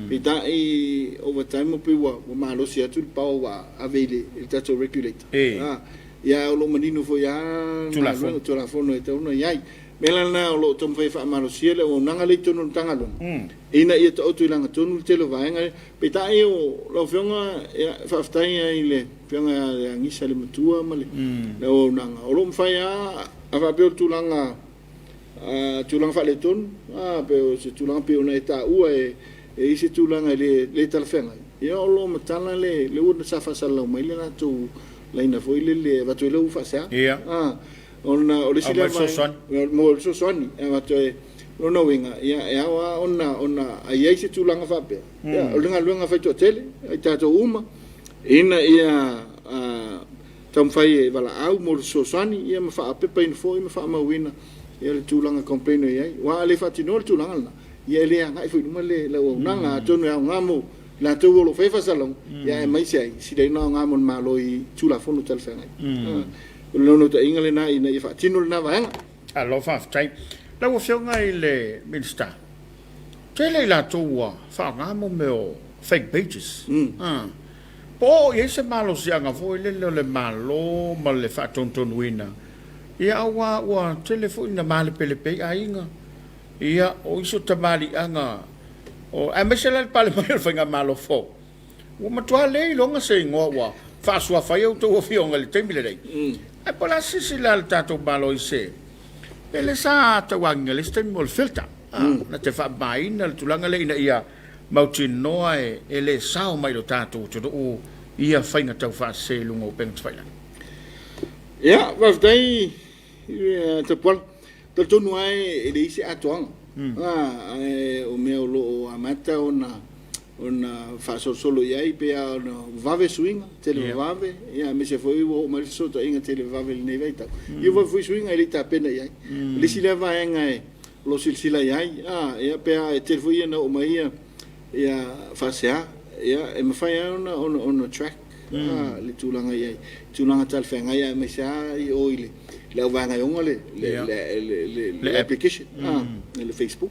Peitai over time pei ua malosi atu le power ua ave i le tatou Regulator. Ia ae o lo o manino foi lava galuega, Tulafono e tatau ona i ai. O le mea la lena o lo o taumafai e faamalosia le auaunaga lea i totonu o le Matagaluega, ina ia taoto i lagatonu le tele o vaega lea. Peitai o lau Afioga, ia, faafetai lava i le Afioga ia Agisa le Matua ma le auaunaga, o lo o mafai lava, a faapea o le tulaga, tulaga faaletonu, pe o se tulaga pei ona e taua e i ai se tulaga e le talafeagai, ia o lo o matala le, lea ua sa faasalalau mai le latou laina foi lele e avatu ai lau faasea. Ona o le isi lea vaega, mo le fesoasoani e avatu ai. O lona uiga, ia, e ao lava ona, ona a i ai se tulaga faapea, ia, o le galuega faitoatele a i tatou uma, ina ia taumafai e valaau mo le fesoasoani, ia ma faapepaina foi ma faamauina ia le tulaga complain o i ai. Aua a le faatinoa le tulaga lena, ia e le agai foi i luma le auaunaga, atonu e aoga mo i latou o lo o faia faasalalauga, ia aemaise ai, sili ai ona aoga mo le Malo i Tulafono talafeagai. O le naunautaiga lena ina ia faatino lena vaega. Malo faafetai. Lau Afioga i le Minisita, tele i latou ua faaaoga mo mea o fake pages. Po o oo i ai se malosiaga foi lele o le Malo ma le faatonutonuina, ia aua ua tele foi ina malepelepe ai aiga, ia o isi o tamaliiaga, aemaise la le pale mai o le faigamalo fou, Ua matua le iloga se igoa ua faasuafa ai a outou afioga i le taimi lenei. Ae po o le a se silasila a le tatou Malo i se mea lea sa tauagiga i le isi taimi mo le filter, na te faamamaina le tulaga lea ina ia mautinoa e le sao mai i lo tatou atunuu ia faiga taufaasese i luga o upega tafailagi. Ia, faafetai Tapuala. Talitonu lava e leai se atoaga, ae o mea o lo o amata ona ona faasolosolo i ai pei lava ona vave suiga, televavave, ia aemaise foi ua oo mai le fesootaiga televavave i lenei vaitau. Ia ua vave foi suiga e le i tapena i ai. O le isi lea vaega o lo o silasila i ai, ia pe a e tele foi ia na oo mai ia ia faasea, ia e mafai lava ona ona track le tulaga i ai, tulaga talafeagai aemaise lava i o i le auvaega e ona le le application, le Facebook.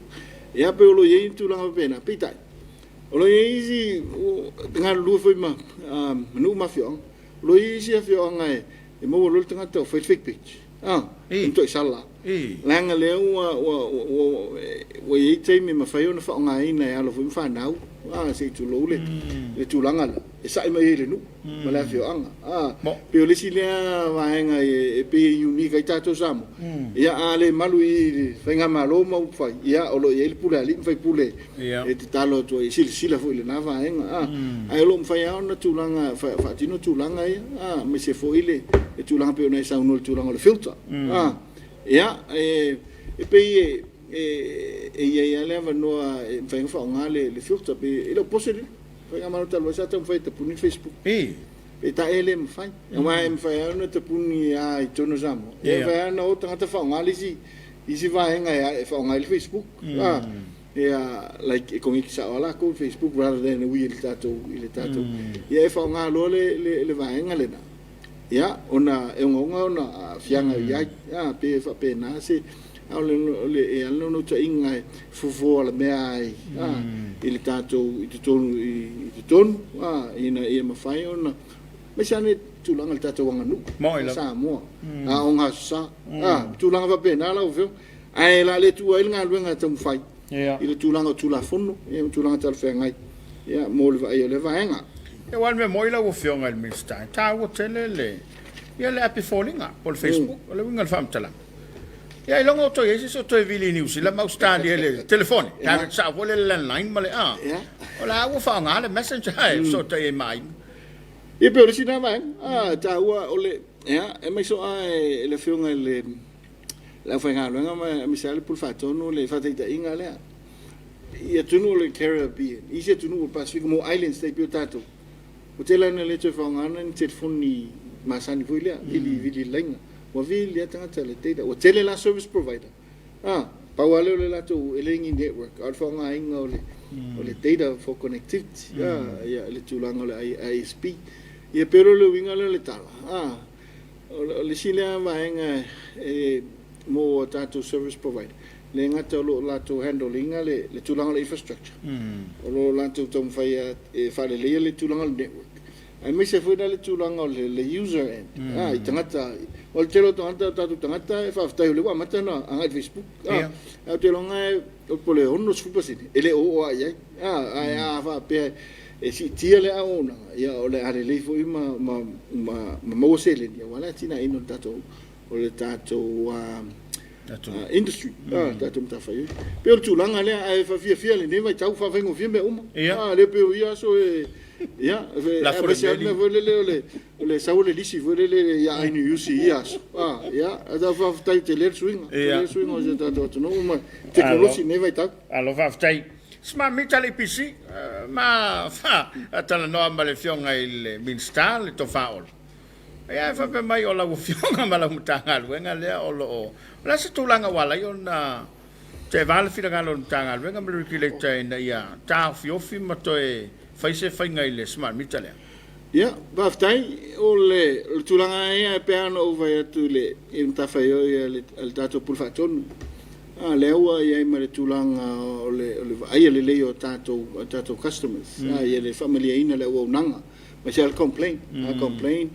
Ia pei o lo o i ai tulaga faapena, peitai, o lo o i ai isi galulue foi ma nuu ma afioaga, o lo o i ai isi afioaga e maua loa le tagata ua fai le fake page, e matuai sala lava. Leaga lea ua i ai taimi e mafai ona faaaogaina e alo foi ma fanau, se i tulou le tulaga lea, e sa'i mai ai i le nuu ma le afioaga. Pei o le isi lea vaega e pei e unique ai tatou Samoa, ia a le malu i le faigamalo ma upufai, ia o lo o i ai le pule a alii ma faipule e tatalo atu ai e silasila foi i lena vaega. Ae o lo o mafai lava ona tulaga faatino tulaga ia, aemaise foi le tulaga pei ona e saunoa i le tulaga o le filter. Ia, e pei e i ai lava le avanoa e mafai ona faaaoga le filter, e le o pose lelei. Faigamalo talu ai sa taumafai e tapuni le Facebook. Peitai e le mafai. Aua e mafai lava ona tapuni lava i totonu o Samoa. E mafai lava ona o tagata faaaoga le isi isi vaega e faaaoga ai le Facebook. Ia like e connect sao lava latou i le Facebook rather than e ui i le tatou i le tatou. Ia e faaaoga loa le le le vaega lena. Ia ona e ogaoga ona aafiaga i ai. Pe faapena se A o le, e ala naunautaiga e fofo alamea ai i le tatou i totonu i totonu ina ia mafai ona aemaise lava le tulaga i le tatou aganuu o Samoa, aoga aso sa, tulaga faapena lau Afioga. Ae o le a le tuua ai le galuega e taumafai i le tulaga o Tulafono ma tulaga talafeagai mo le vaaia o lea vaega. Aua o le mea moni lau Afioga i le Minisita, e taua tele le api foliga po o le Facebook, o le uiga o le faamatalaga. Ia ailoga o toe i ai se isi o toe vili i Niu Sila ma Ausetalia i le telefoni. Direct sao foi le landline ma le a. O la ua faaaoga le messenger e fesootai ai ma aiga. Ia pei o le isi lena vaega e taua o le, ia, e aumai soo lava e le Afioga i le le aufaigaluega ma aemaise lava le Pule Faatonu le faataitaiga lea. I atunuu o le Caribbean, isi atunuu o le Pasefika mo islands tai pei o tatou, Ua tele lava ina le toe faaaogaina ni telefoni masani foi lea, vili vili laina. Ua vili lava tagata i le data. Ua tele la service provider. Pau lava lea o le latou, e le ni network, a o le faaaogaina o le, o le data for connectivity, ia, le tulaga o le ISP. Ia pei o le uiga lea o le tala, o le isi lea vaega e mo a tatou service provider, le gata o lo o latou handle ina le tulaga o le infrastructure, o lo o latou taumafai e faaleleia le tulaga o le network, aemaise foi la le tulaga o le user end, i tagata. O le tele o tagata, o tatou tagata e faafetai o lea ua amata ona agai i le Facebook. Ae ou te iloa e po o le 60% e le o oo lava i ai. Ae a faapea e siitia le auaunaga, ia o le a lelei foi ma maua seleni aua le atinaeina o le tatou industry, tatou matafaioi. Pei o le tulaga lea, ae faafiafia lenei vaitau, faafaigofie mea uma. Lea pei o ia aso e, ia, aemaise lava le mea foi lele o le sau o le lisi foi lele ia Ainuiusi i ia aso. Ia, faafetai tele le suiga, tele le suiga o si o tatou atunuu ma tekonolosi i lenei vaitau. Malo faafetai. Smart meter le EPC, ma faatalanoa ma le Afioga i le Minisita le Tofa Olo. Ia, e faapea mai o lau Afioga ma lau Matagaluega lea o lo o... O le a se tulaga ua ala ai ona teeva le finagalo o le Matagaluega ma le Regulator ina ia taofiofi ma toe fai se faiga i le smart meter lea? Ia, faafetai. O le tulaga lava ia e pei ona ou fai atu i le matafaioi a le tatou Pule Faatonu, a lea ua i ai ma le tulaga o le vaaia lelei o tatou customers, ia le faamalieina o le auaunaga, aemaise lava le complaint. A complain,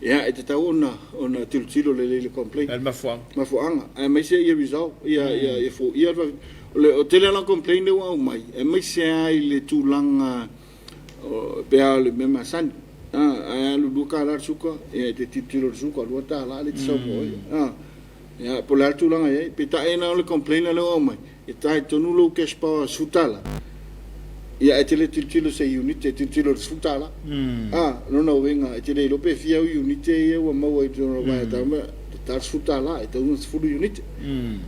ia e tatau ona tilotilo lelei i le complaint. Le mafuaaga. Mafuaaga, aemaise ia resolve, ia foia le vave. O le tele lava o complaint lea ua aumai, aemaise lava i le tulaga pe a o le mea masani. Ae alu $2 le suka, ia e te tilotilo i le suka, $2 lea e te sau mo oe. Ia, po o le a le tulaga e i ai. Peitai na o le complain lea ua aumai, e ta i totonu lou cash power $10, ia ae te le tilotilo i se unit, e tilotilo i le $10. A, o lona uiga, e te le iloa pe fia au iunite ia ua maua i totonu o lau vaega tau mea, e ta le $10, e tatau ona 10 iunite.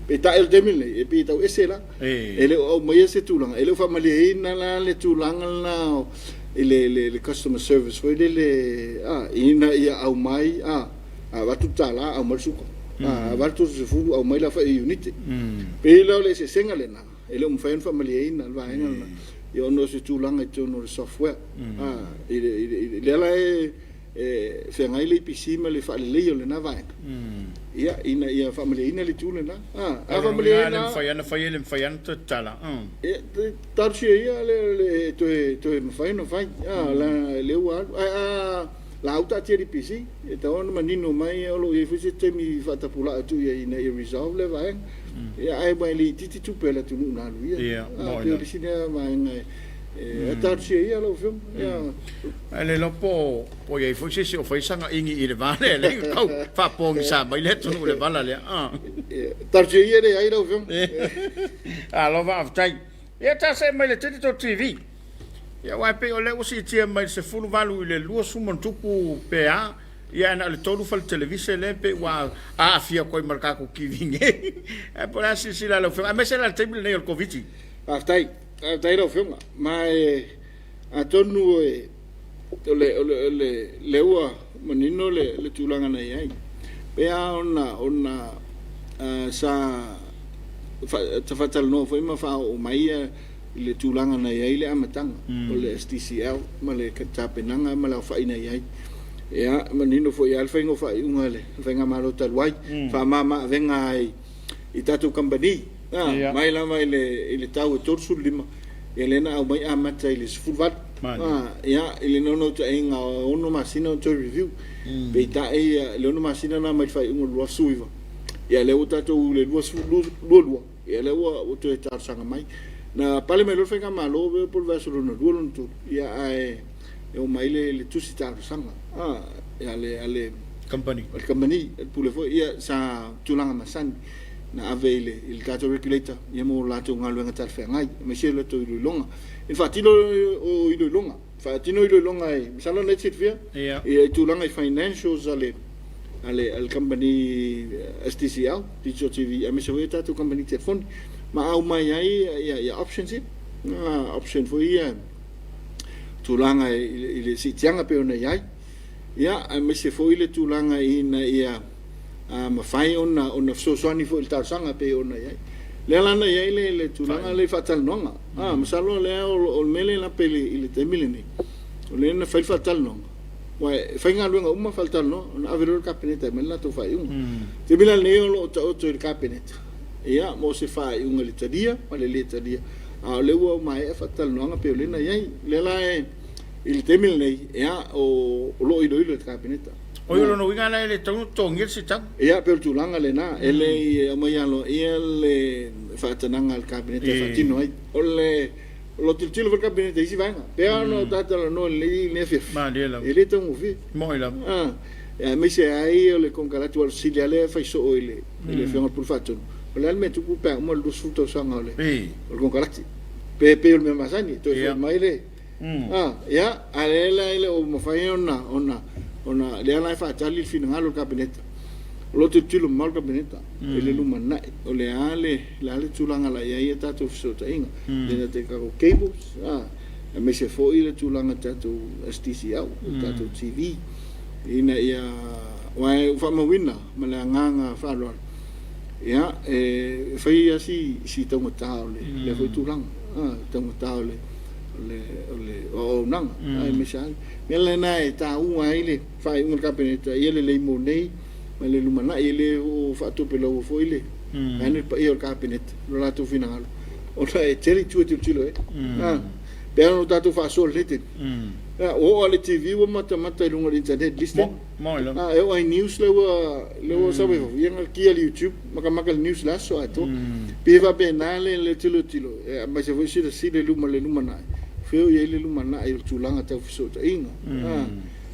Peitai o le taimi lenei, e pei e tau ese la. E le o aumaia se tulaga, e le o faamalieina la le tulaga lena i le customer service foi lele, ina ia aumai, a avatu le $1, aumai le suka. A avatu le 30, aumai le aofai o iunite. Pei la o le eseesega lena, e le o mafai ona faamalieina le vaega lena, ia ona o se tulaga i totonu o le software. Lea la e feagai le EPC ma le faaleleia o lena vaega, ia, ina ia faamalieina le itu lena. A faamalieina... Le mafai ona fai, e le mafai ona toe tatala. Ia, talosia ia le toe mafai ona fai, lea ua alu. Ae a la ua taatia i le EPC, e tatau ona manino mai o lo o i ai foi se taimi faatapulaa e tuu i ai ina ia resolve lea vaega. Ia, ae ua le itiiti tupe a le atunuu na alu ia. Pei o le isi lea vaega e talosia ia lau Afioga. Ae le iloa po o i ai foi se isi o fai sana igi i le va lea, lea e tau faapogisa mai le atunuu i le vala lea. Talosia ia e leai lau Afioga. Malo faafetai. Ia ta see mai le Digital TV. Ia aua e pei o lea ua siitia mai le 18 i le 20+ pe a, ia ae na o le 3 fale televise lea pei ua aafia atu ai ma le tatou TV nei. Ae po o le a silasila a lau Afioga, aemaise la le taimi lenei o le Koviti. Faafetai, faafetai lau Afioga. Ma e atonu e o le, o le, o le, lea ua manino le, le tulaga na i ai. Pe a ona, ona sa faatalanoa foi ma faaoo mai i le tulaga na i ai le amataga o le SDCL ma le tapenaga ma le aofai na i ai. Ia, manino foi lava le faiga o faaiuga a le Faigamalo talu ai, faamama avega ai i tatou kamupani, mai lava i le tau e 35, ia lea na aumai amata i le 18. Ia, i le naunautaiga o 6 masina ona toe review. Peitai, i le 6 masina lena mai le faaiuga o le 2019, ia lea ua tatou i le 2022, Ia lea ua toe talosaga mai. Na pale mai loa le faigamalo po o le vaiaso lona lua lona tolu, ia ae e oo mai le tusi talosaga a le Company. Le company, le pule foi, ia sa tulaga masani na ave i le tatou regulator ia mo latou galuega talafeagai, aemaise le latou iloiloga. E faatino o iloiloga, faatino iloiloga e masalo na e te silafia i tulaga i financials a le a le kamupani STCL, Digital TV, aemaise foi o tatou kamupani telefoni, ma aumai ai ia options ia, option foi ia tulaga i le siitiaga pei ona i ai, ia, aemaise foi le tulaga ina ia mafai ona fesoasoani foi i le talosaga pei ona i ai. Lea la na i ai le, le tulaga lea i faatalanoaga. Ah, masalo lea o, o le mea lea e lape i le, i le taimi lenei, o lea na fai le faatalanoaga, aua e faigaluega uma faatalanoa, ona ave loa i le Kapeneta e aumai le latou faaiuga. O le taimi la lenei o lo o taoto i le Kapeneta, ia, mo se faaiuga i le talia ma le le talia, a o lea ua maea faatalanoaga pei o lea na i ai. O lea la e, i le taimi lenei, ia, o, o lo o iloilo e le Kapeneta. O i lona uiga la e le tatau ona totogia le siitaga. Ia, pei o le tulaga lena, e le i aumaia aloaia le faatanaga a le Kapeneta e faatino ai. O le o lo o tilotilo foi le Kapeneta i isi vaega. Pei lava ona ta talanoa i lenei afiafi, Malie lava. e le taugofie. Moi lava. Ah, aemaise ai o le konekarate, aua o le sili lava lea e fai soo i le i le Afioga i le Pule Faatonu, o le a le mea e tupu pe a uma le 20 tausaga o le o le konekarate. Pe pei o le mea masani, toe foi mai le Ah, ia, a lea la e le o mafai ona, ona, ona, lea la e faatali le finagalo o le Kapeneta. O lo o tilotilo mamao le Kapeneta i le lumanai, o le a le, le a le tulaga la i ai a tatou fesootaiga, le gata i tatou cables, ah, aemaise foi le tulaga i tatou STCL, le tatou TV, ina ia, aua ua faamauina ma le agaga faaaloalo, ia, e fai lava si, si taugata o le, lea foi tulaga, ah, taugata o le, o le auaunaga aemaise lava mea lena e taua ai le faaiuga a le Kapeneta ia lelei mo nei ma le lumanai. E le o faatopelaua foi le vaeane le paia o le Kapeneta i lo latou finagalo ona e tele itu e tilotilo i ai. Pe ana o tatou faasoa i lenei taimi, ua oo lava i le TV ua matamata i luga o le internet list e oo lava i news lea ua sau mai fafo, ia na kia i le YouTube matamata i le news i le aso atoa. Pei e faapena le tilotilo, aemaise foi silasila i luma i le lumanai, o fea o i ai le lumanai o le tulaga tau fesootaiga.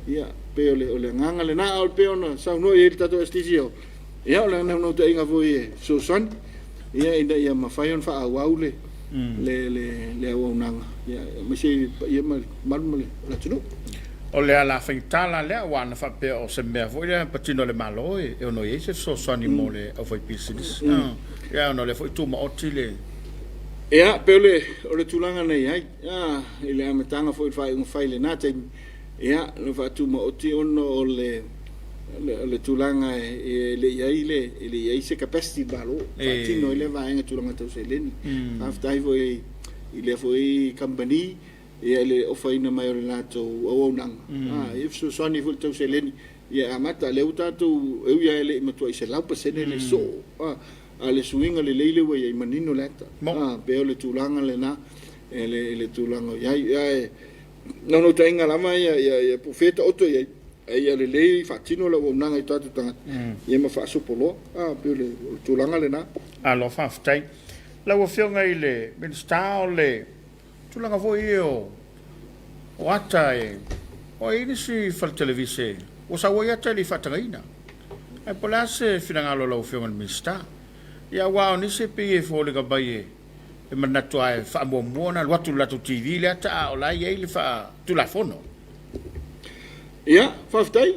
Ia, pei o le agaga lena, a o le pei ona saunoa i ai le tatou STCO, ia o le naunautaiga foi e fesoasoani, ia ina ia mafai ona faaauau le auaunaga, aemaise i le paia ma le mamalu ma le atunuu. O le ala faigata la lea, aua ana faapea o se mea foi lea patino a le Malo e ono i ai se fesoasoani mo le aufaipisinisi. Ia ona o lea foi tumaoti le. Ia, pei o le, o le tulaga na i ai, i le amataga foi o le faaiuga fai i lena taimi, ia, na faatumaoti ona o le, o le tulaga e le i ai le, e le i ai se capacity i le Malo e faatino ai lea vaega tulaga tau seleni. Faafetai foi i lea foi kamupani ia i le ofaina mai o le latou auaunaga, ia fesoasoani foi i le tau seleni ia e amata. Lea ua tatou, e ui lava e le i matuai 100% le soo, a o le suiga lelei lea ua i ai, manino le ata. Pei o le tulaga lena i le tulaga o i ai. Ae naunautaiga lava ia po o fea e taoto i ai, a ia lelei faatino le auaunaga i tatou tagata, ia ma faasopoloa. Pei o le tulaga lena. Malo faafetai. Lau Afioga i le Minisita o le Tulaga foi ia o ata e o ai nisi fale televise ua sau ai ata e le i faatagaina. Ae po o le a se finagalo o lau Afioga i le Minisita? Ia aua o nisi e pei e foliga mai e manatu lava e faamuamua ona alu atu i le latou TV le ata a o la e i ai le faatulafono. Ia, faafetai.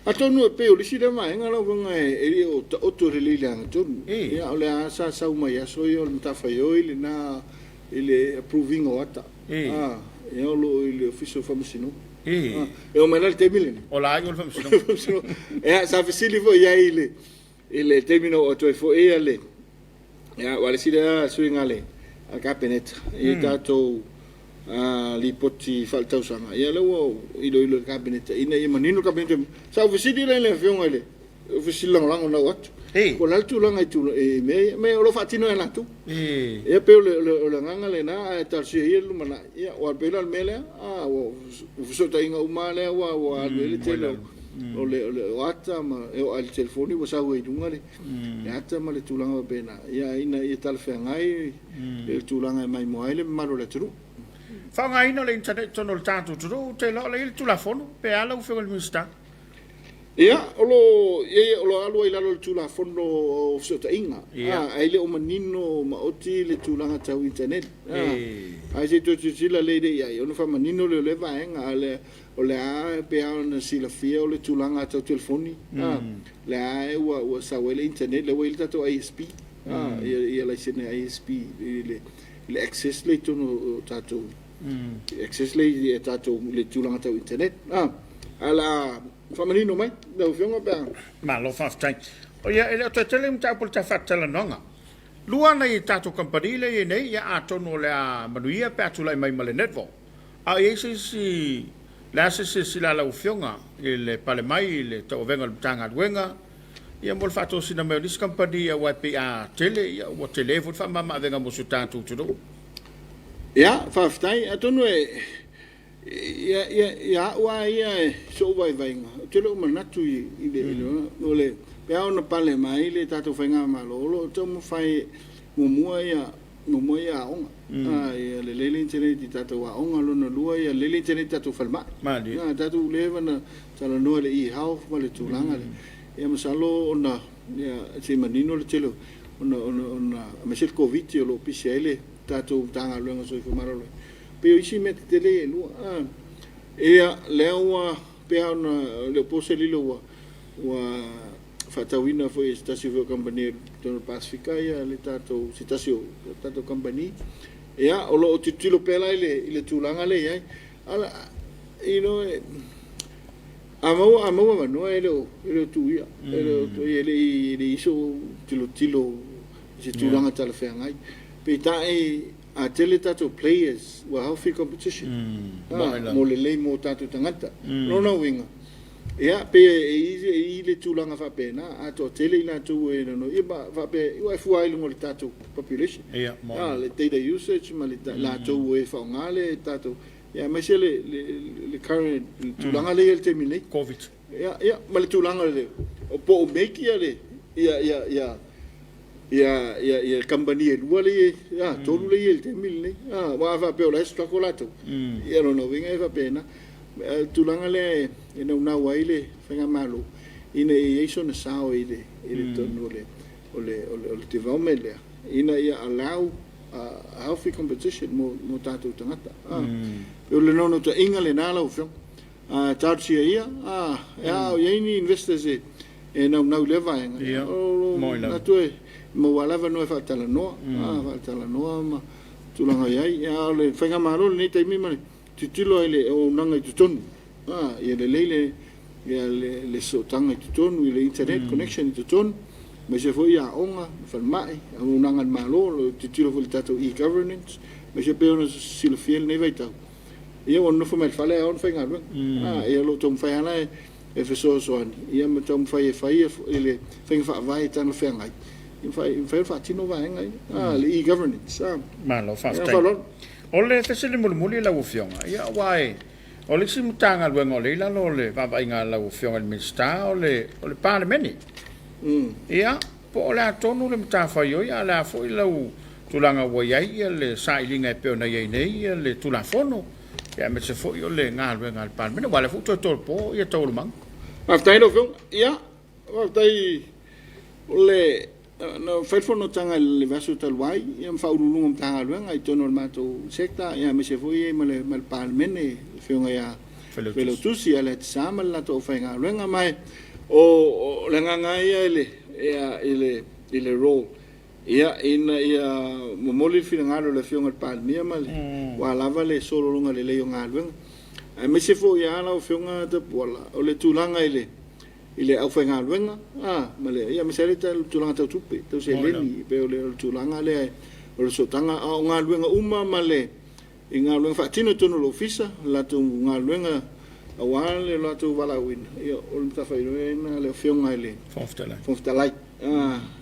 Atonu e pei o le isi lea vaega lau Afioga e le o taoto lelei i le agatonu. Ia, o lea lava sa sau mai aso ia o le matafaioi lena i le approve ina o ata. Ia o lo o i le Ofisa o Faamasinoga. E oo mai la i le taimi lenei. O la ai o le Faamasinoga. Ia, sa fesili foi i ai i le taimi na oo atu ai foi ia le, ia, aua o le isi lea suiga a le Kapeneta i tatou Lipoti Faaletausaga, ia lea ua iloilo e le Kapeneta ina ia manino le Kapeneta. Sa ou fesili la i le Afioga i le Ofisa Sili Lagolago na oo atu, po o le a le tulaga i mea ia, me o lo o faatino e latou. Ia pei o le agaga lena, ae talosia ia le lumanai. Ia aua pei la o le mea lea, ua fesootaiga uma lava lea ua alu ai le tele o le ata ma e oo lava i le telefoni ua sau ai i luga le ata ma le tulaga faapena, ia ina ia talafeagai le tulaga e maimoa ai le mamalu o le atunuu. Faaaogaina o le internet i totonu o le tatou atunuu, ou te iloa o la e i ai le Tulafono, pe a lau Afioga i le Minisita? Ia, o lo o lo alu ai i lalo o le Tulafono o Fesootaiga, ae le o manino maoti le tulaga tau internet. Ae se i toe silasila lelei i ai ona faamanino lea o lea vaega, a o le a pei lava ona silafia o le tulaga tau telefoni, lea ua sau ai le internet, lea ua i ai le tatou ISP, ia laisene ISP i le access lea i totonu o tatou access lea i tatou i le tulaga tau internet. Ae o le a faamanino mai lau Afioga pe a. Malo faafetai. Ia, e le o toe tele ni mataupu o le ta faatalanoaga. Lua nai tatou kamupani lea e i ai nei, ia atonu o le a manuia pe a tulai mai ma le netball. A o i ai se isi, le a se silasila a lau Afioga i le pale mai i le tauavega o le Matagaluega, ia mo le faatosina mai o nisi kamupani aua e pei a tele, ia ua tele foi le faamamaavega mo si o tatou atunuu. Ia, faafetai. Atonu e, ia, ia, ia au lava ia i so'u vaivaiga, ou te le o manatu i, i le, i le, o le, pe a ona pale mai le tatou faigamalo, o lo o taumafai muamua ia, muamua ia aoga. Mm. Ia lelei le internet i tatou aoga, lona lua ia lelei le internet i tatou falemai. Malie. Tatou leva na talanoa i le e-health ma le tulaga lea. Ia masalo ona ia se i manino le tele ona ona ona aemaise le Koviti o lo o pisi ai le tatou Matagaluega o Soifua Maloloina. Pei o isi mea tetele ia e lua. Ia lea ua pei lava ona le o po se lilo ua ua faatauina foi e se tasi foi o kamupani i totonu o le Pasefika ia le tatou se tasi o tatou kamupani. Ia o lo o tilotilo pea la i le i le tulaga lea i ai. Ala you know, a maua a maua avanoa e le o e le o tuia e le o tuia e le i e le i sou tilotilo i se tulaga talafeagai. Peitai a tele tatou players ua healthy competition mo lelei mo tatou tagata. Lona uiga, ia pei e i le tulaga faapena, a toatele i latou e nono, ia ma faapea, ua e fua ai i luga o le tatou population. Ia, le data usage ma le latou e faaaoga le tatou, ia aemaise le le current le tulaga lea i le taimi nei. Covid. Ia, ia, ma le tulaga o le po o make ia le ia ia ia ia ia ia kamupani e lua lea i ai, tolu lea e i ai i le taimi lenei. Aua a faapea o la e struggle latou, ia lona uiga e faapena. O le tulaga lea e naunau ai le faigamalo ina ia i ai sona sao i le i le totonu o le o le o le development lea ina ia allow a healthy competition mo mo tatou tagata. O le naunautaiga lena lau Afioga. Talosia ia, e a o i ai ni investors e e naunau i lea vaega, Ia, o lo moi lava. manatu e maua lava avanoa e faatalanoa, faatalanoa ma tulaga i ai. A o le faigamalo i lenei taimi ma le tilotilo ai i le auaunaga i totonu, ia lelei le ia le le sootaga i totonu i le internet connection i totonu, aemaise foi aoga, falemai, auaunaga a le Malo, o lo o tilotilo foi i le tatou e-governance, aemaise pei ona silafia i lenei vaitau, ia ua nonofo mai i le fale ae ona faigaluega. Ia o lo o taumafai lava la e fesoasoani ia ma taumafai e fai le faiga faavae e talafeagai e mafai ona faatino vaega ia, le e-governance. Malo faafetai. O le fesili mulimuli lau Afioga, ia aua e o le isi Matagaluega o lea i lalo o le vaavaaiga a lau Afioga i le Minisita o le o le Palemene. Ia, po o le a tonu le matafaioi a o le a foi lau tulaga ua i ai le sailiga e pei ona i ai nei le Tulafono, ia aemaise foi o le galuega a le Palemene, aua o lea foi ua toe tolopo ia taualumaga. Faafetai lau Afioga. Ia, faafetai o le na fai le fonotaga i le vaiaso talu ai ia ma Faauluuluga o Matagaluega i totonu o le matou sector ia aemaise foi i ai ma le ma le Palemene, le Afioga ia Failautusi ia Leatisa ma le latou aufaigaluega. Ma o le agaga lava ia i le i le i le role ia ina ia momoli le finagalo o le Afioga i le Palemia ma le ua lava le solologa lelei o galuega aemaise foi lava lau Afioga Tapuala o le tulaga i le i le aufaigaluega ma le ia aemaise ai le tulaga tau tupe, tau seleni, pei o le tulaga lea o le sootaga. A o galuega uma ma le i galuega faatino i totonu o le ofisa, le latou galuega aua le latou valaauina, ia o le matafaioi lena a le Afioga i le Fofoga Fetalai.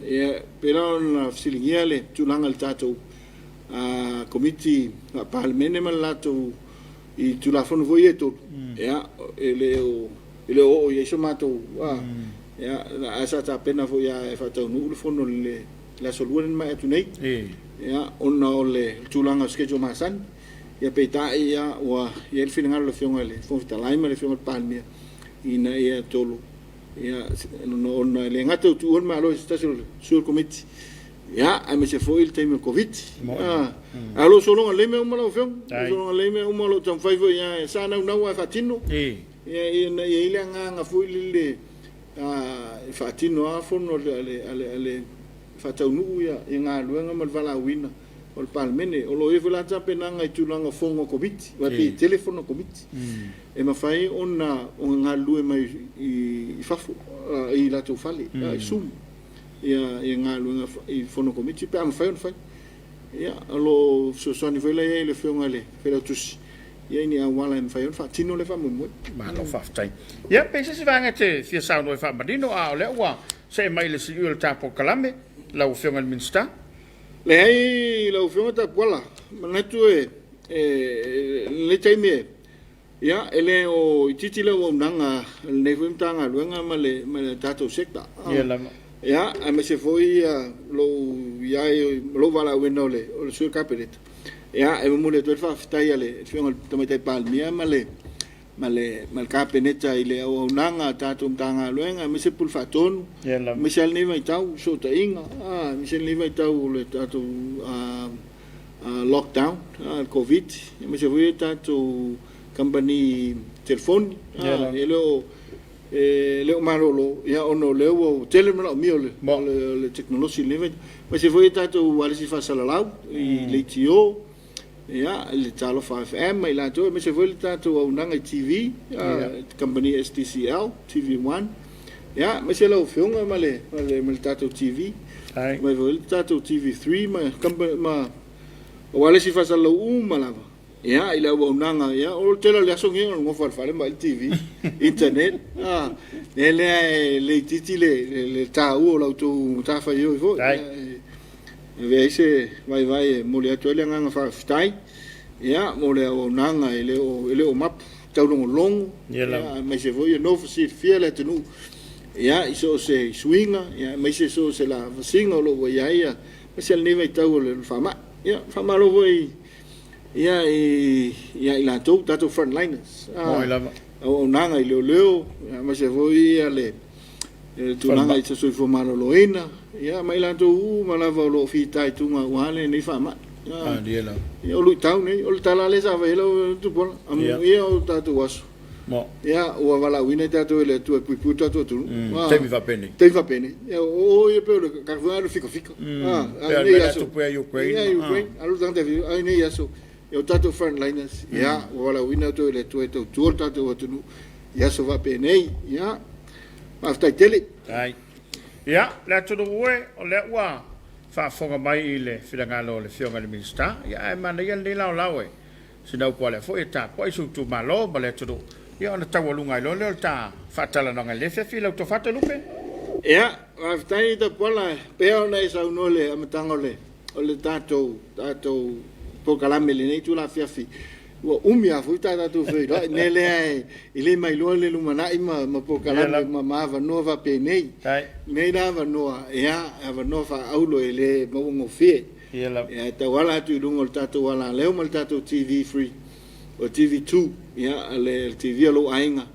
Ia, pei la ona fesiligia le tulaga i le tatou Komiti Faa-Palemene ma le latou i Tulafono foi ia e tolu, ia, e le o e le o oo i ai so matou, ia, ae sa tapena foi lava e faataunuu le fono i le aso Lua lea na maea atu nei, ia, ona o le tulaga o schedule masani. Ia peitai ia, ua i ai le finagalo o le Afioga i le Fofoga Fetalai ma le Afioga i le Palemia ina ia tolo, ia, ona e le gata ua tuua le Malo i se tasi o sui o le Komiti, ia, aemaise foi le taimi o le Koviti. Ae o lo o sologa lelei mea uma lau Afioga, o lo o sologa lelei mea uma, o lo o taumafai foi, sa naunau lava e faatino. Ia ina ia i ai le agaga foi lele e faatino lava fono a le faataunuu ia galuega ma le valaauina o le Palemene. O lo o i ai foi la tapenaga i tulaga o fono a Komiti, aua e pei e tele fono a Komiti, e mafai ona galulue mai i fafo, i latou fale, i Zoom. ia galuega i fono komiti pe a mafai ona fai. Ia, o lo o fesoasoani foi la i ai le Afioga i le Failautusi ia i ni auala e mafai ai ona faatino lea faamoemoe. Malo faafetai. Ia, pe i se isi vaega e te fia saunoa e faamanino, a o lea ua see mai i le siui o le ta polokalame, lau Afioga i le Minisita. Leai lau Afioga Tapuala, manatu e lenei taimi e Ia, e le o itiiti le auaunaga a lenei foi Matagaluega ma le ma le tatou sector. Ia lava. Ia, aemaise foi lou i ai ma lou valaauina o le o le sui o le Kapeneta. Ia, e momoli atu ai le faafetai a le Afioga i le Tamaitai Palemia ma le ma le ma le Kapeneta i le auaunaga a tatou Matagaluega aemaise Pule Faatonu. Ia lava. Aemaise lava lenei vaitau i fesootaiga, aemaise lenei vaitau o le tatou lockdown, le Covid, aemaise foi o tatou kamupani telefoni, e le o e le o malolo ia ona o lea ua tele le manaomia o le o le tekonolosi i lenei vaitau. Aemaise foi o tatou ualesi faasalalau i leitio, ia le Talofa FM ma i latou, aemaise foi le tatou auaunaga i TV, kamupani STCL, TV1, ia aemaise lau Afioga ma le ma le tatou TV. Mai foi le tatou TV3 ma ma aua le isi faasalalau uma lava ia i le auaunaga ia o le tele o le aso lenei o le nofo lava i le fale ma vaai le TV, internet a le lea e le itiiti le le taua o la outou matafaioi foi. E avea ai se vaivai e momoli atu ai le agaga faafetai ia mo le auaunaga e le o e le o mapu taulogologo ia aemaise foi ia nofo silafia le atunuu Ia, i so o se suiga, ia, aemaise so o se lavasiga o lo o ua i ai, aemaise lenei vaitau o le faamai. Ia, faamalo foi ia, i, ia i latou, tatou frontliners, Moi lava. auaunaga i leoleo, aemaise foi ia le, le tulaga i se soifua maloloina, ia, ma i latou uma lava o lo o fitaituga aua lenei faamai. Malie lava. Ia, o luitau nei, o le tala lea sa fai ai lau Tupuola, amuia o tatou aso. Mo. Ia, ua valaauina i tatou e le Atua e puipui lo tatou atunuu. Mm, taimi faapenei. Taimi faapenei. Ia, o o ia pei o le tagata foi alu fikafika. Mm, pei o le mea lea tupu ia Ukraine. Ia, Ukraine. Alu le tagata fika, a i nei aso, ia o tatou frontliners, ia, ua valaauina outou e le Atua e tautua lo tatou atunuu i aso faapenei. Ia, faafetai tele. Ai. Ia, le atunuu e, o lea ua faafofoga mai i le finagalo o le Afioga i le Minisita, ia ae manaia lenei laolao e Sina upu a lea foi e tapuai si ou itumalo ma le atunuu, ia ona taualuga ai loa lea o le ta faatalanoaga i le afiafi i lau tofa Talupe. Ia, faafetai Tapuala, e pei ona e saunoa i le amataga o le o le tatou tatou polokalame i lenei itula afiafi, ua umi lava foi ta tatou feiloai, i le mea lea e le ma iloa le lumanai ma ma polokalame ma ma avanoa faapenei. Lenei la avanoa, ia, avanoa faaauro e le mauagofie. Ia lava. Ia, e tauala atu i luga o le tatou alaleo ma le tatou TV free, o le TV 2, ia, le TV a lou aiga.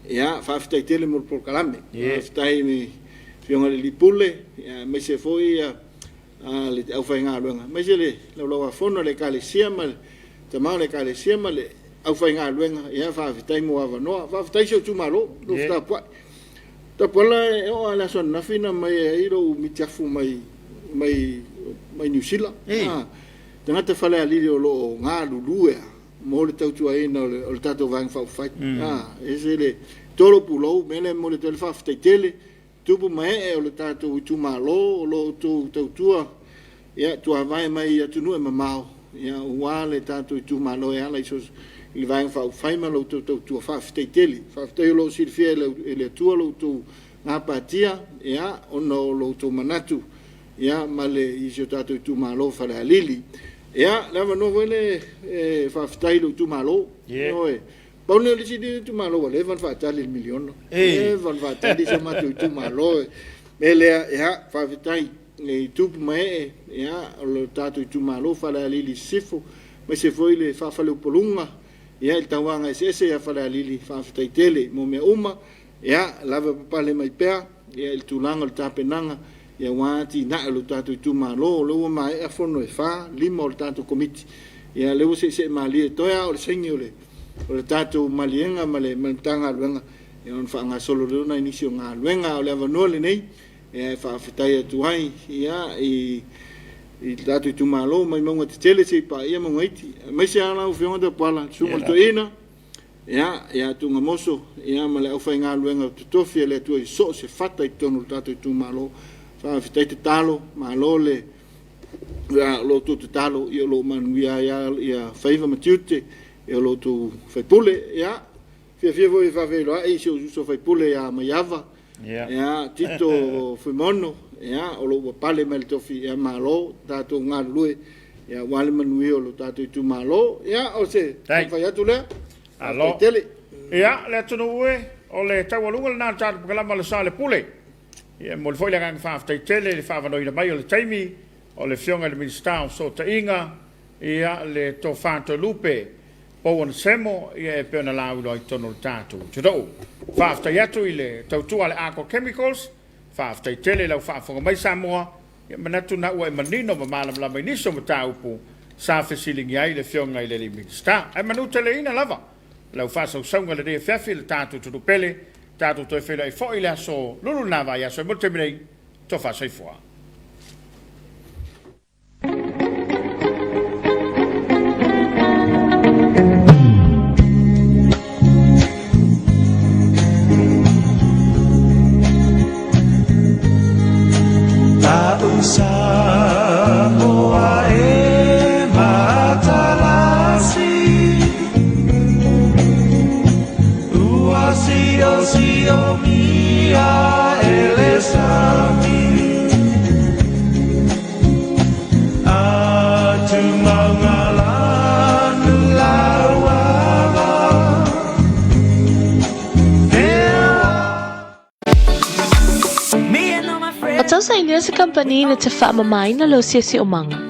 Ia, faafetai tele mo le polokalame. Faafetai i le Afioga i le Alii Pule, ia, aemaise foi ia, le aufaigaluega, aemaise le Laulau-a-Fono a le Ekalesia ma le Tama o le Ekalesia ma le aufaigaluega. Ia, faafetai mo avanoa. Faafetai i si ou itumalo, lou tapuai. Tapuala e oo lava i le aso ananafi na aumai ai lou mitiafu mai mai mai Niu Sila. Tagata Falealili o lo o galulue lava mo le tautuaina o le o le tatou Vaega Faaupufai. E ese le tolo pulou, mea lea e momoli atu ai le faafetai tele, tupu ma ee o le tatou itumalo o lo o outou tautua Ia, tuavae mai i atunuu e mamao, ia, aua le tatou itumalo e ala i so, i le Vaega Faaupufai ma lo outou tautua. Faafetai tele. Faafetai o lo o silafia e le, e le Atua lo outou gapatia, ia, ona o lo outou manatu, ia, ma le, i si o tatou itumalo o Falealili. Ia, le avanoa foi le, e faafetai i lou itumalo. Ioe. Pau lea o le isi itumalo ua leva ona faatali i le miliona. Leva ona faatali si o matou itumalo. O le mea lea, ia, faafetai. I tupu ma ee, ia, o lo tatou itumalo Falealili i Sisifo, aemaise foi le faafaleupoluga, ia, i le tauaga eseese ia Falealili, faafetai tele mo mea uma, ia, lavapapale mai pea, ia, i le tulaga o le tapenaga, ia, aua atinae o lo tatou itumalo, o lea ua maea fono e fa, lima o le tatou Komiti, ia, o lea ua seesee malie, toe lava o le saini o le, o le tatou maliega ma le, ma le Matagaluega, ia, ona faagasolo lea o nai nisi o galuega, a o le avanoa lenei, E faafetai atu ai ia i i le tatou itumalo mai mauga tetele seia paia mauga iti, aemaise lava lau Afioga Tapuala, le Susuga i le Toeaina, ia, ia Tugamoso, ia ma le aufaigaluega totofi a le Atua i so o se fata i totonu o le tatou itumalo. Faafetai tatalo, malo le ia lo outou tatalo, ia o lo o manuia ai lava ia faiva ma tiute o lo outou faipule. Ia, fiafia foi e faafeiloai i si ou uso faipule ia Maiava, ia Tito Fuimono, ia o lo o ua pale mai le tofi, ia malo tatou galulue ia aua le manuia o lo tatou itumalo. Ia o se taumafai atu lea. Alo. Tele. Ia, le atunuu e, o le taualuga lena o le tatou pakalama o le Sa o le Pule. Ia, e momoli foi le agaga faafetai tele i le faavanoina mai o le taimi o le Afioga i le Minisita o Fesootaiga, ia, le Tofa Toelupe Bowen Semo, ia, e pei ona lauiloa i totonu o le tatou atunuu. Faafetai atu i le tautua a le Arco Chemicals, faafetai tele i lau faafofoga mai Samoa, ia, manatu na ua e manino ma malamalama i nisi o mataupu sa fesiligia ai le Afioga i le alii Minisita. Ae manuteleina lava lau faasausauga i lenei afiafi i le tatou atunuu pele, tatou toe feiloai foi i le aso lulu lena vaiaso. E mo le taimi nei, tofa soifua. O tausainia se kamupani na te faamamaina lou siosiomaga.